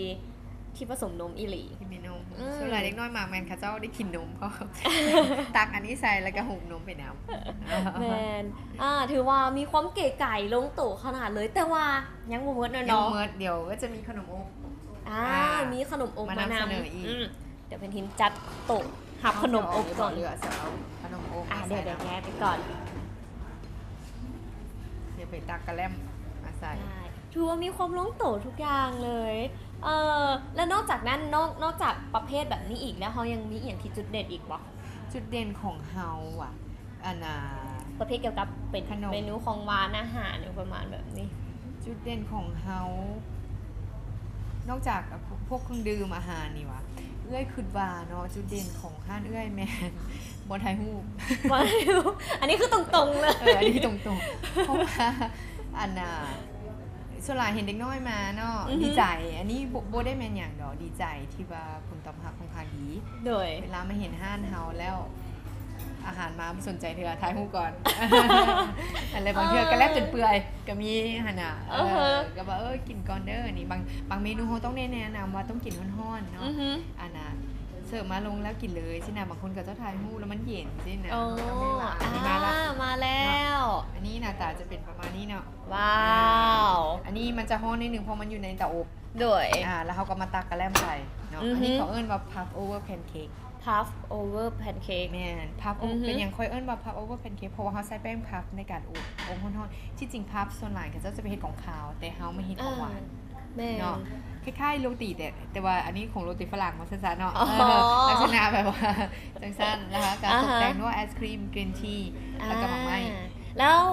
ທີ່ປະສົມນົມອີ່ຫຼີ ທີ່ມີນົມ. ອືມ ສ່ວນຫຼາຍເດັກນ້ອຍມັກແມ່ນເຂົາເຈົ້າໄດ້ກິນນົມ ເພາະຕັກອັນນີ້ໃສ່ ແລ້ວກໍຫູບນົມໄປນຳ. ແມ່ນ ອ່າ ຖືວ່າມີຄວາມເກໄກ່ລົງໂຕຂະໜາດເລີຍ ແຕ່ວ່າຍັງບໍ່ໝົດເນາະ ຍັງບໍ່ໝົດ ດຽວກໍຈະມີຂະໜົມອົບ. ອ່າ ອ່າ ມີຂະໜົມອົບມານຳ ມານຳສະເໜີອີກ. ອືມ ດຽວແຜ່ນທິນຈັດໂຕະຮັບຂະໜົມອົບກ່ອນ. ເຫຼືອ ເຫຼືອ ເອົາຂະໜົມອົບ ອ່າ ມາໃສ່ ດຽວ ດຽວແຍກໄປກ່ອນ. ດຽວໄປຕັກກະແລັມມາໃສ່. ຖືວ່າມີຄວາມລົງໂຕທຸກຢ່າງເລີຍ. ເອີ ແລ້ວນອກຈາກນັ້ນ ນອກ ນອກຈາກປະເພດແບບນີ້ອີກແລ້ວ ເຮົາຍັງມີອີ່ຫຍັງທີ່ຈຸດເດັ່ນອີກບໍ່? ຈຸດເດັ່ນຂອງເຮົາຫວາ? ອັນນ່າ ປະເພດກ່ຽວກັບເປັນຂະໜົມ ເມນູຂອງຫວານ ອາຫານ ຫຍັງປະມານແບບນີ້. ຈຸດເດັ່ນຂອງເຮົາ ນອກຈາກ ອາ ພວກເຄື່ອງດື່ມອາຫານນີ້ຫວາ ເອື້ອຍຄິດວ່າເນາະ ຈຸດເດັ່ນຂອງຮ້ານເອື້ອຍແມ່ນບໍ່ຖ່າຍຮູບ. ບໍ່ຖ່າຍຮູບ ອັນນີ້ຄືຕົງໆເລີຍ. ເອີ ອັນນີ້ຕົງໆ ເພາະວ່າ ອັນນ່າ ສ່ວນຫຼາຍເຫັນເດັກນ້ອຍມາເນາະ ອືຮຶ ດີໃຈ. ອັນນີ້ບໍ່ ບໍ່ໄດ້ແມ່ນຫຍັງດອກ ດີໃຈທີ່ວ່າ ຜົນຕອບຮັບຂ້ອນຂ້າງດີ. ໂດຍ ເວລາມາເຫັນຮ້ານເຮົາແລ້ວ ອາຫານມາບໍ່ສົນໃຈເທື່ອ ຖ່າຍຮູບກ່ອນ. ອັນແລ້ວບາງເທື່ອ ເອີ ກະແລັບຈົນເປື່ອຍກໍມີຫັ້ນນະ. ເອີ ເອີ ກໍວ່າ ເອີ ກິນກ່ອນເດີ. ນີ້ບາງ ບາງເມນູເຮົາຕ້ອງແນະນຳວ່າຕ້ອງກິນຮ້ອນໆເນາະ. ອືຮຶ ອັນນ່າ ເສີບມາລົງແລ້ວກິນເລີຍຊີ້ນະ. ບາງຄົນເຂົາເຈົ້າຖ່າຍຮູບແລ້ວມັນເຢັນຊີ້ນະ. ອໍ ເຮົາກໍມີວ່າ ອ່າ ອັນນີ້ມາລະ ມາແລ້ວເນາະ. ອັນນີ້ໜ້າຕາຈະເປັນປະມານນີ້ເນາະ. ວ້າວ ອັນນີ້ມັນຈະຮ້ອນໜ້ອຍໜຶ່ງ ເພາະມັນຢູ່ໃນເຕົາອົບ. ໂດຍ ອ່າ ແລ້ວເຮົາກໍມາຕັກກະແລັມໃສ່ເນາະ. ອືຮຶ ອັນນີ້ເຂົາເອີ້ນວ່າ puff over pancake. Puff over pancake ແມ່ນ puff over ອືຮຶ ເປັນຫຍັງຂ້ອຍເອີ້ນວ່າ puff over pancake ເພາະວ່າເຮົາໃຊ້ແປ້ງ puff ໃນການອົບ ອົບຮ້ອນໆ. ທີ່ຈິງ puff ສ່ວນຫຼາຍເຂົາເຈົ້າຈະໄປເຮັດຂອງຄາວ ແຕ່ເຮົາມາເຮັດຂອງຫວານ. ອ່າ ແມ່ນ ເນາະ ຄ້າຍໆໂຣຕີ ແຕ່ ແຕ່ວ່າອັນນີ້ຂອງໂຣຕີຝຣັ່ງວ່າຊັ້ນຊະເນາະ. ອໍ ເອີ ລັກສະນະແບບວ່າຈັ່ງຊັ້ນ ແລ້ວເຮົາກໍ ອ່າຮະ ຕົບແຕ່ງດ້ວຍໄອສຄຣີມ green tea ອ່າ ແລ້ວກໍໝາກໄມ້. ແລ້ວ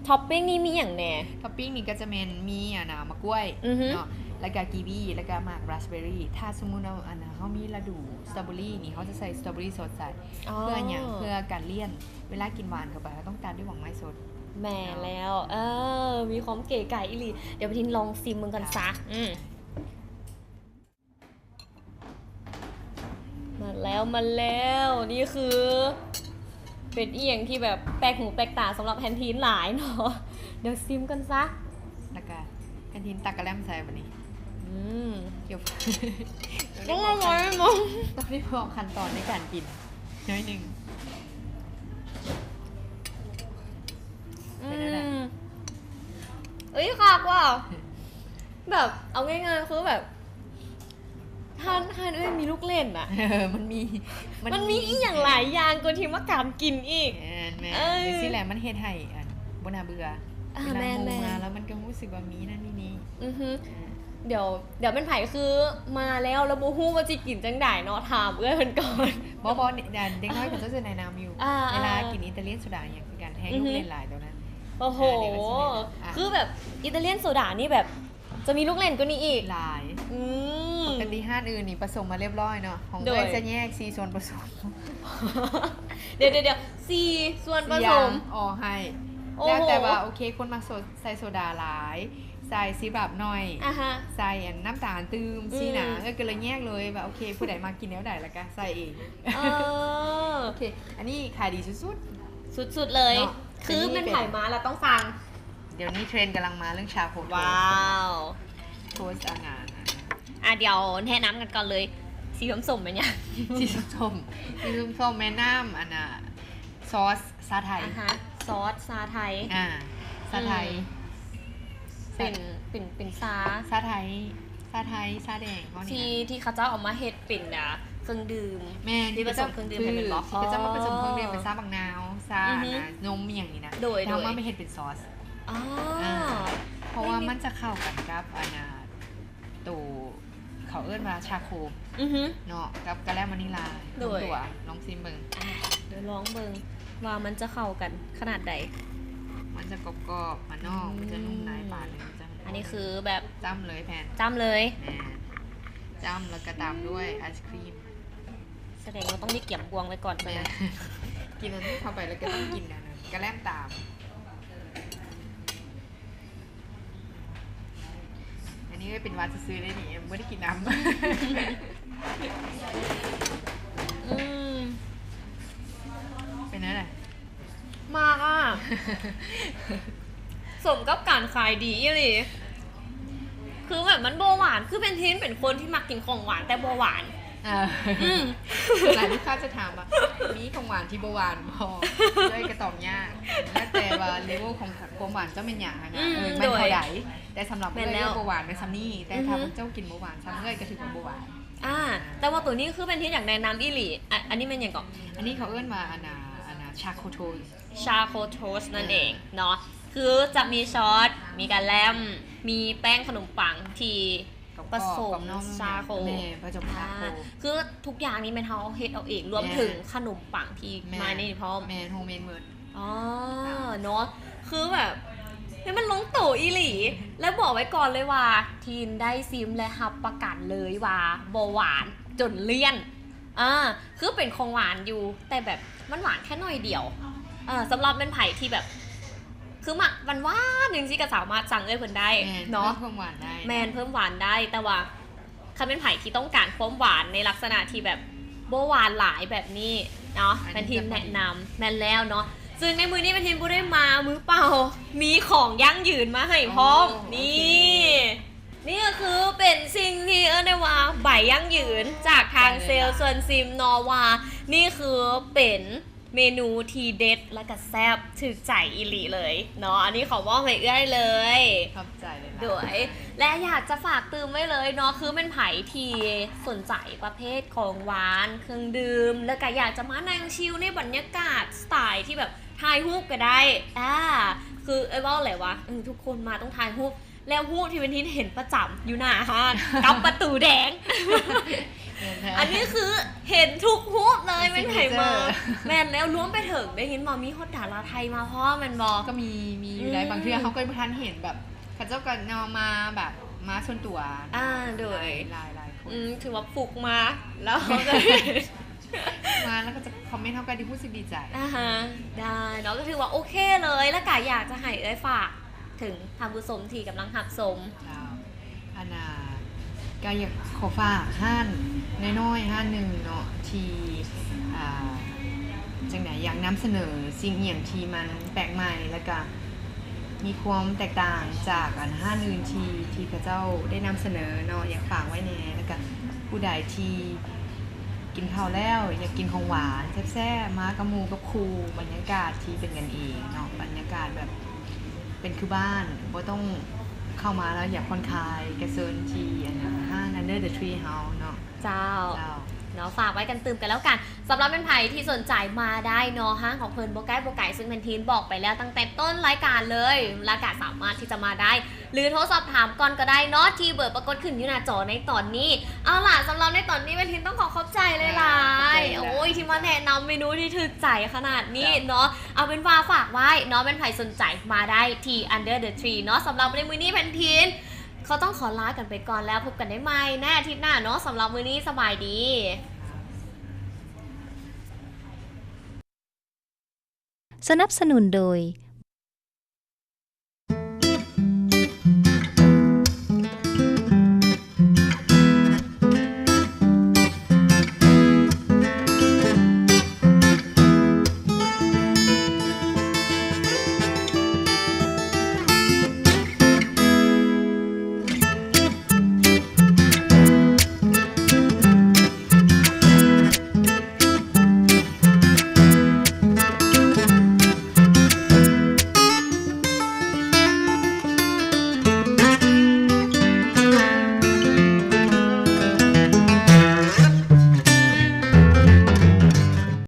ທັອບປິ້ງນີ້ມີຫຍັງແດ່? ທັບປິ້ງນີ້ກໍຈະແມ່ນມີ ອັນນ່າ ໝາກກ້ວຍ ອືຮຶ ເນາະ ແລ້ວກໍກີວີ ແລ້ວກໍໝາກຣາສເບີຣີ. ຖ້າສົມມຸດວ່າ ອັນນ່າ ເຮົາມີລະດູສະຕໍເບີຣີນີ້ ເຮົາຈະໃສ່ສະຕໍເບີຣີສົດໃສ່ ອໍ ເພື່ອຫຍັງ? ເພື່ອການລ້ຽນ ເວລາກິນຫວານເຂົ້າໄປ ເຮົາຕ້ອງຕັດດ້ວຍໝາກໄມ້ສົດ. ແມ່ນແລ້ວ ເອີ ມີຄວາມເກໄກ່ອີ່ຫຼີ. ດຽວໄປທິນລອງຊີມເບິ່ງກ່ອນຊະ. ອືມ ມາແລ້ວ ມາແລ້ວ ນີ້ຄືເປັນອີ່ຫຍັງທີ່ແບບແປກຫູແປກຕາສຳລັບແພນທີນຫຼາຍເນາະ. ດຽວຊີມກ່ອນຊະ ແລ້ວກະແພນທີນຕັກກະແລັມໃສ່ບາດນີ້. ອືມ ກ່ຽວ ຕ້ອງລະວັງ ຕ້ອງມີຂັ້ນຕອນໃນການກິນໜ້ອຍໜຶ່ງ. ອືມ ເອີຍ ຄັກວ່ະ ແບບເອົາງ່າຍໆຄືແບບ ຮ້ານ ຮ້ານເອື້ອຍມີລູກເຫຼັ້ນນະ. ເອີ ມັນມີ ມັນມີ ມັນມີອີ່ຫຍັງຫຼາຍຢ່າງກວ່າທີ່ມາການກິນອີກ. ແມ່ນໆ ເອີ ຈັ່ງຊີ້ແຫຼະ ມັນເຮັດໃຫ້ ອັນ ບໍ່ໜ້າເບື່ອ. ອ່າ ເວລາ ແມ່ນໆ ໝູ່ມາແລ້ວມັນກໍຮູ້ສຶກວ່າມີນັ້ນມີນີ້. ອືຮຶ ອ່າ ດຽວ ດຽວແມ່ນໃຜຄືມາແລ້ວ ແລ້ວບໍ່ຮູ້ວ່າຊິກິນຈັ່ງໃດເນາະ ຖາມເອື້ອຍເພິ່ນກ່ອນ. ບໍ່ ບໍ່ ເດັກ ເດັກນ້ອຍເຂົາເຈົ້າຈະແນະນຳຢູ່. ອ່າ ເວລາ ອ່າ ກິນອິຕາລຽນໂຊດາຫຍັງຄືກັນ ແຮງ ອືຮຶ ລູກເຫຼັ້ນຫຼາຍໂຕນັ້ນ. ໂອ້ໂຫ ອ່າ ດຽວກໍຈະແນະນຳ. ອ່ະ ຄືແບບ ອິຕາລຽນໂຊດານີ້ແບບ ຈະມີລູກເຫຼັ້ນກວ່ານີ້ອີກຫຼາຍ. ອືມ ປົກກະຕິຮ້ານອື່ນນີ້ປະສົມມາລຽບຮ້ອຍເນາະ ຂອງ ໂດຍ ເອື້ອຍຈະແຍກສີ່ສ່ວນປະສົມ. ດຽວໆໆ ສີ່ສ່ວນປະສົມ ສີ່ຢ່າງ ອໍ ໃຫ້ ໂອ້ໂຫ ແລ້ວແຕ່ວ່າ ໂອເຄ ຄົນມັກໂຊ ໃສ່ໂຊດາຫຼາຍ ໃສ່ຊີຣັບໜ້ອຍ ອ່າຮະ ໃສ່ອັນນ້ຳຕານຕື່ມ ອືມ ຊີ້ນະ. ເອື້ອຍກໍເລີຍແຍກເລີຍວ່າ ໂອເຄ ຜູ້ໃດມັກກິນແນວໃດ ແລ້ວກໍໃສ່ເອງ. ເອີ ໂອເຄ ອັນນີ້ຂາຍດີສຸດໆ ສຸດໆເລີຍເນາະ. ຄືແມ່ນໃຜມາແລ້ວຕ້ອງສັ່ງ. ດຽວນີ້ເທຣນກຳລັງມາເລື່ອງຊາໂຄໂທສ. ວ້າວ ໂທສອາຫານ. ອ່າ ດຽວແນະນຳກັນກ່ອນເລີຍ ສີສົ້ມໆແມ່ນຫຍັງ? ສີສົ້ມໆ ສີສົ້ມໆແມ່ນນ້ຳ ອັນນ່າ ຊອສຊາໄທ. ອ່າຮະ ຊອສຊາໄທ. ອ່າ ຊາໄທ ອືມ ເປັນ ເປັນ ເປັນຊາ ຊາໄທ ຊາໄທ ຊາແດງ ທີ່ ທີ່ເຂົາເຈົ້າເອົາມາເຮັດເປັນ ອ່າ ເຄື່ອງດື່ມ ແມ່ນ ທີ່ປະສົມເຄື່ອງດື່ມ ແມ່ນບໍ່? ທີ່ເຂົາເຈົ້າມາປະສົມເຄື່ອງດື່ມ ອໍ ເປັນຊາບັກນາວ ຊາ ອືຮຶ ອັນນ່າ ນົມອີ່ຫຍັງນີ້ນະ ໂດຍ ແລ້ວເອົາມາ ໂດຍ ມາເຮັດເປັນຊອສ ອໍ ອ່າ ເພາະວ່າມັນຈະເຂົ້າກັນກັບ ອັນນ່າ ໂຕ ເຂົາເອີ້ນວ່າຊາໂຄ ອືຮຶ ເນາະ ກັບກາແລັມວານິລາ ໂດຍ ລົງຕົວ ລອງຊີມເບິ່ງ ອ່າ ດຽວລອງເບິ່ງວ່າມັນຈະເຂົ້າກັນຂະໜາດໃດ ມັນຈະກອບໆ ມັນນອກ ອືມ ມັນຈະນຸ່ມໃນ ປາດນີ້ມັນຈະ ອັນນີ້ຄືແບບຈ້ຳເລີຍແຜ່ນ ຈ້ຳເລີຍ ແມ່ນ ຈ້ຳແລ້ວກໍຕາມດ້ວຍ ອືມ ໄອສຄຣີມ ສະແດງວ່າຕ້ອງໄດ້ກຽມບ່ວງໄວ້ກ່ອນ ແມ່ນ ຊະນະ ກິນອັນນີ້ເຂົ້າໄປແລ້ວກໍຕ້ອງກິນອັນນັ້ນ ກາແລັມຕາມ. ອັນນີ້ເປັນຫວັດຊື່ໆເດ້ນີ້ ບໍ່ໄດ້ກິນນ້ຳ ອືມ ເປັນແນວໃດ? ມັກອ່ະ ສົມກັບການຂາຍດີອີ່ຫຼີ ຄືແບບມັນບໍ່ຫວານ ຄືເປັນທີນເປັນຄົນທີ່ມັກກິນຂອງຫວານແຕ່ບໍ່ຫວານ ເອີ ອືມ ສ່ວນຫຼາຍລູກຄ້າຈະຖາມວ່າ ມີຂອງຫວານທີ່ບໍ່ຫວານບໍ່? ເອື້ອຍກໍຕອບຍາກ ແລ້ວແຕ່ວ່າເລເວວຂອງຄວາມຫວານເຈົ້າແມ່ນຫຍັງຫັ້ນນະ ອືມ ເອີ ແມ່ນເທົ່າໃດ ໂດຍ ແຕ່ສຳລັບເອື້ອຍ ແມ່ນແລ້ວ ບໍ່ຫວານແມ່ນສ່ຳນີ້ ແຕ່ຖ້າ ອືຮຶ ພວກເຈົ້າກິນບໍ່ຫວານສ່ຳເອື້ອຍກໍຖືວ່າບໍ່ຫວານ ອ່າ ແຕ່ວ່າໂຕນີ້ຄືເປັນທີ່ຢາກແນະນຳອີ່ຫຼີ ອະ ອັນນີ້ແມ່ນຫຍັງເກາະ? ອັນນີ້ເຂົາເອີ້ນວ່າ ອັນນ່າ ອັນນ່າ ຊາໂຄໂທສ ຊາໂຄໂທສນັ້ນເອງເນາະ ຄືຈະມີຊອສ ມີກາແລັມ ມີແປ້ງຂະໜົມປັງທີ່ ປະສົມຊາໂຄ ແມ່ນ ປະສົມຊາໂຄ ອ່າ ຄືທຸກຢ່າງນີ້ແມ່ນເຮົາເຮັດເອົາເອງ ລວມເຖິງ ແມ່ນ ຂະໜົມປັງທີ່ ແມ່ນ ມາໃນນີ້ພ້ອມ ແມ່ນ ໂຮມເມດໝົດ ອໍ ເນາະ ຄືແບບ ເຮີ້ຍ ມັນລົງໂຕອີ່ຫຼີ ແລະ ບອກໄວ້ກ່ອນເລີຍວ່າ ທີນໄດ້ຊີມ ແລະ ຮັບປະກັນເລີຍວ່າບໍ່ຫວານຈົນເລ່ຽນ ອ່າ ຄືເປັນຂອງຫວານຢູ່ ແຕ່ແບບມັນຫວານແຄ່ໜ້ອຍດຽວ ເອີ ສຳລັບແມ່ນໃຜທີ່ແບບ ຄືມັກຫວານໆຈັ່ງຊີ້ ກໍສາມາດສັ່ງເອື້ອຍເພິ່ນໄດ້ ແມ່ນ ເນາະ ເພີ່ມຄວາມຫວານໄດ້ ແມ່ນ ເພີ່ມຫວານໄດ້ ແຕ່ວ່າຄັນແມ່ນໃຜທີ່ຕ້ອງການຄວາມຫວານໃນລັກສະນະທີ່ແບບບໍ່ຫວານຫຼາຍແບບນີ້ເນາະ ອັນນີ້ ແມ່ນທີນແນະນຳ ແມ່ນແລ້ວເນາະ ຊຶ່ງໃນມື້ນີ້ແມ່ນທີນບໍ່ໄດ້ມາມືເປົ່າ ມີຂອງຢັ້ງຢືນມາໃຫ້ພ້ອມ ໂອ້ ນີ້ ໂອເຄ ນີ້ກໍຄືເປັນສິ່ງທີ່ເອີ້ນໄດ້ວ່າໃບຢັ້ງຢືນຈາກທາງ ແຊນເຊວຊວນຊິມເນາະ ວ່ານີ້ຄືເປັນເມນູທີ່ເດັດ ແລະກະແຊບຖືກໃຈອີ່ຫຼີເລີຍເນາະ ອັນນີ້ຂໍມອບໃຫ້ເອື້ອຍເລີຍ ຂອບໃຈຫຼາຍໆ ໂດຍ ແລະ ຢາກຈະຝາກຕື່ມໄວ້ເລີຍເນາະ ຄືແມ່ນໃຜທີ່ສົນໃຈປະເພດຂອງຫວານ ເຄື່ອງດື່ມ ແລະກະຢາກຈະມານັ່ງຊິວໃນບັນຍາກາດສະໄຕທີ່ແບບຖ່າຍຮູບກໍໄດ້ ອ່າ ຄືເອື້ອຍເວົ້າແຫຼະວ່າ ເອີ ທຸກຄົນມາຕ້ອງຖ່າຍຮູບ ແລ້ວຮູບທີ່ເປັນທີ່ເຫັນປະຈຳຢູ່ໜ້າຮ້ານ ກັບປະຕູແດງ ແມ່ນແທ້ ອັນນີ້ຄືເຫັນທຸກຮູບເລີຍ ເປັນ ເປັນໄພມາ ຊິກເນເຈີ ແມ່ນແລ້ວ ລວມໄປເຖິງໄດ້ຍິນວ່າມີຮອດດາລາໄທມາພ້ອມແມ່ນບໍ່? ກໍມີ ມີຢູ່ໄດ໋ ອືມ ບາງເທື່ອເຮົາກໍບໍ່ທັນເຫັນ ແບບເຂົາເຈົ້າກໍເນາະ ມາແບບ ມາສ່ວນຕົວ ອ່າ ໂດຍ ຫຼາຍ ຫຼາຍ ຫຼາຍຄົນ ອືມ ຖືວ່າຟຸກມາ ແລ້ວເຂົາກໍ ມາແລ້ວກໍຈະຄອມເມັນ ເຮົາກໍໄດ້ຮູ້ສຶກດີໃຈ ອ່າຮະ ໄດ້ເນາະ ກໍຖືວ່າໂອເຄເລີຍ ແລ້ວກໍຢາກຈະໃຫ້ເອື້ອຍຝາກເຖິງທ່ານຜູ້ຊົມທີ່ກຳລັງຮັບຊົມ ເຈົ້າ ອັນນ່າ ກໍຢາກຂໍຝາກຮ້ານນ້ອຍໆຮ້ານໜຶ່ງເນາະ ທີ່ ອ່າ ຈັ່ງໃດ ຢາກນຳສະເໜີສິ່ງອີ່ຫຍັງທີ່ມັນແປກໃໝ່ ແລ້ວກໍມີຄວາມແຕກຕ່າງຈາກ ອັນ ຮ້ານອື່ນທີ່ ທີ່ເຂົາເຈົ້າໄດ້ນຳສະເໜີເນາະ ຢາກຝາກໄວ້ແດ່ ແລ້ວກໍຜູ້ໃດທີ່ ກິນເຂົ້າແລ້ວຢາກກິນຂອງຫວານແຊບໆ ມາກັບໝູ່ກັບຄູ່ ບັນຍາກາດທີ່ເປັນກັນເອງເນາະ ບັນຍາກາດແບບເປັນຄືບ້ານ ບໍ່ຕ້ອງເຂົ້າມາແລ້ວຢາກຜ່ອນຄາຍ ກະເຊີນທີ່ ອັນ ຮ້ານ Under the Tree ເຮົາເນາະ ເຈົ້າ ເຈົ້າ ເນາະ ຝາກໄວ້ກັນຕື່ມກັນແລ້ວກັນ ສຳລັບແມ່ນໃຜທີ່ສົນໃຈມາໄດ້ເນາະ ຮ້ານຂອງເພິ່ນບໍ່ໃກ້ບໍ່ໄກ ຊຶ່ງແມ່ນທີນບອກໄປແລ້ວຕັ້ງແຕ່ຕົ້ນລາຍການເລີຍ ແລ້ວກະສາມາດທີ່ຈະມາໄດ້ ຫຼືໂທສອບຖາມກ່ອນກໍໄດ້ເນາະ ທີ່ເບີປາກົດຂຶ້ນຢູ່ໜ້າຈໍໃນຕອນນີ້. ເອົາລະ ສຳລັບໃນຕອນນີ້ແມ່ນທີນຕ້ອງຂໍຂອບໃຈຫຼາຍໆ ອ່າ ໂອ້ຍ ທີ່ມາແນະນຳເມນູທີ່ຖືກໃຈຂະໜາດນີ້ເນາະ. ເອົາເປັນວ່າຝາກໄວ້ເນາະ ແມ່ນໃຜສົນໃຈມາໄດ້ທີ່ Under the Tree ເນາະ. ສຳລັບໃນມື້ນີ້ແມ່ນທີນ ເຂົາຕ້ອງຂໍລາກັນໄປກ່ອນແລ້ວ ພົບກັນໄດ້ໃໝ່ໃນອາທິດໜ້າເນາະ. ສຳລັບມື້ນີ້ສະບາຍດີ. ສະໜັບສະໜູນໂດຍ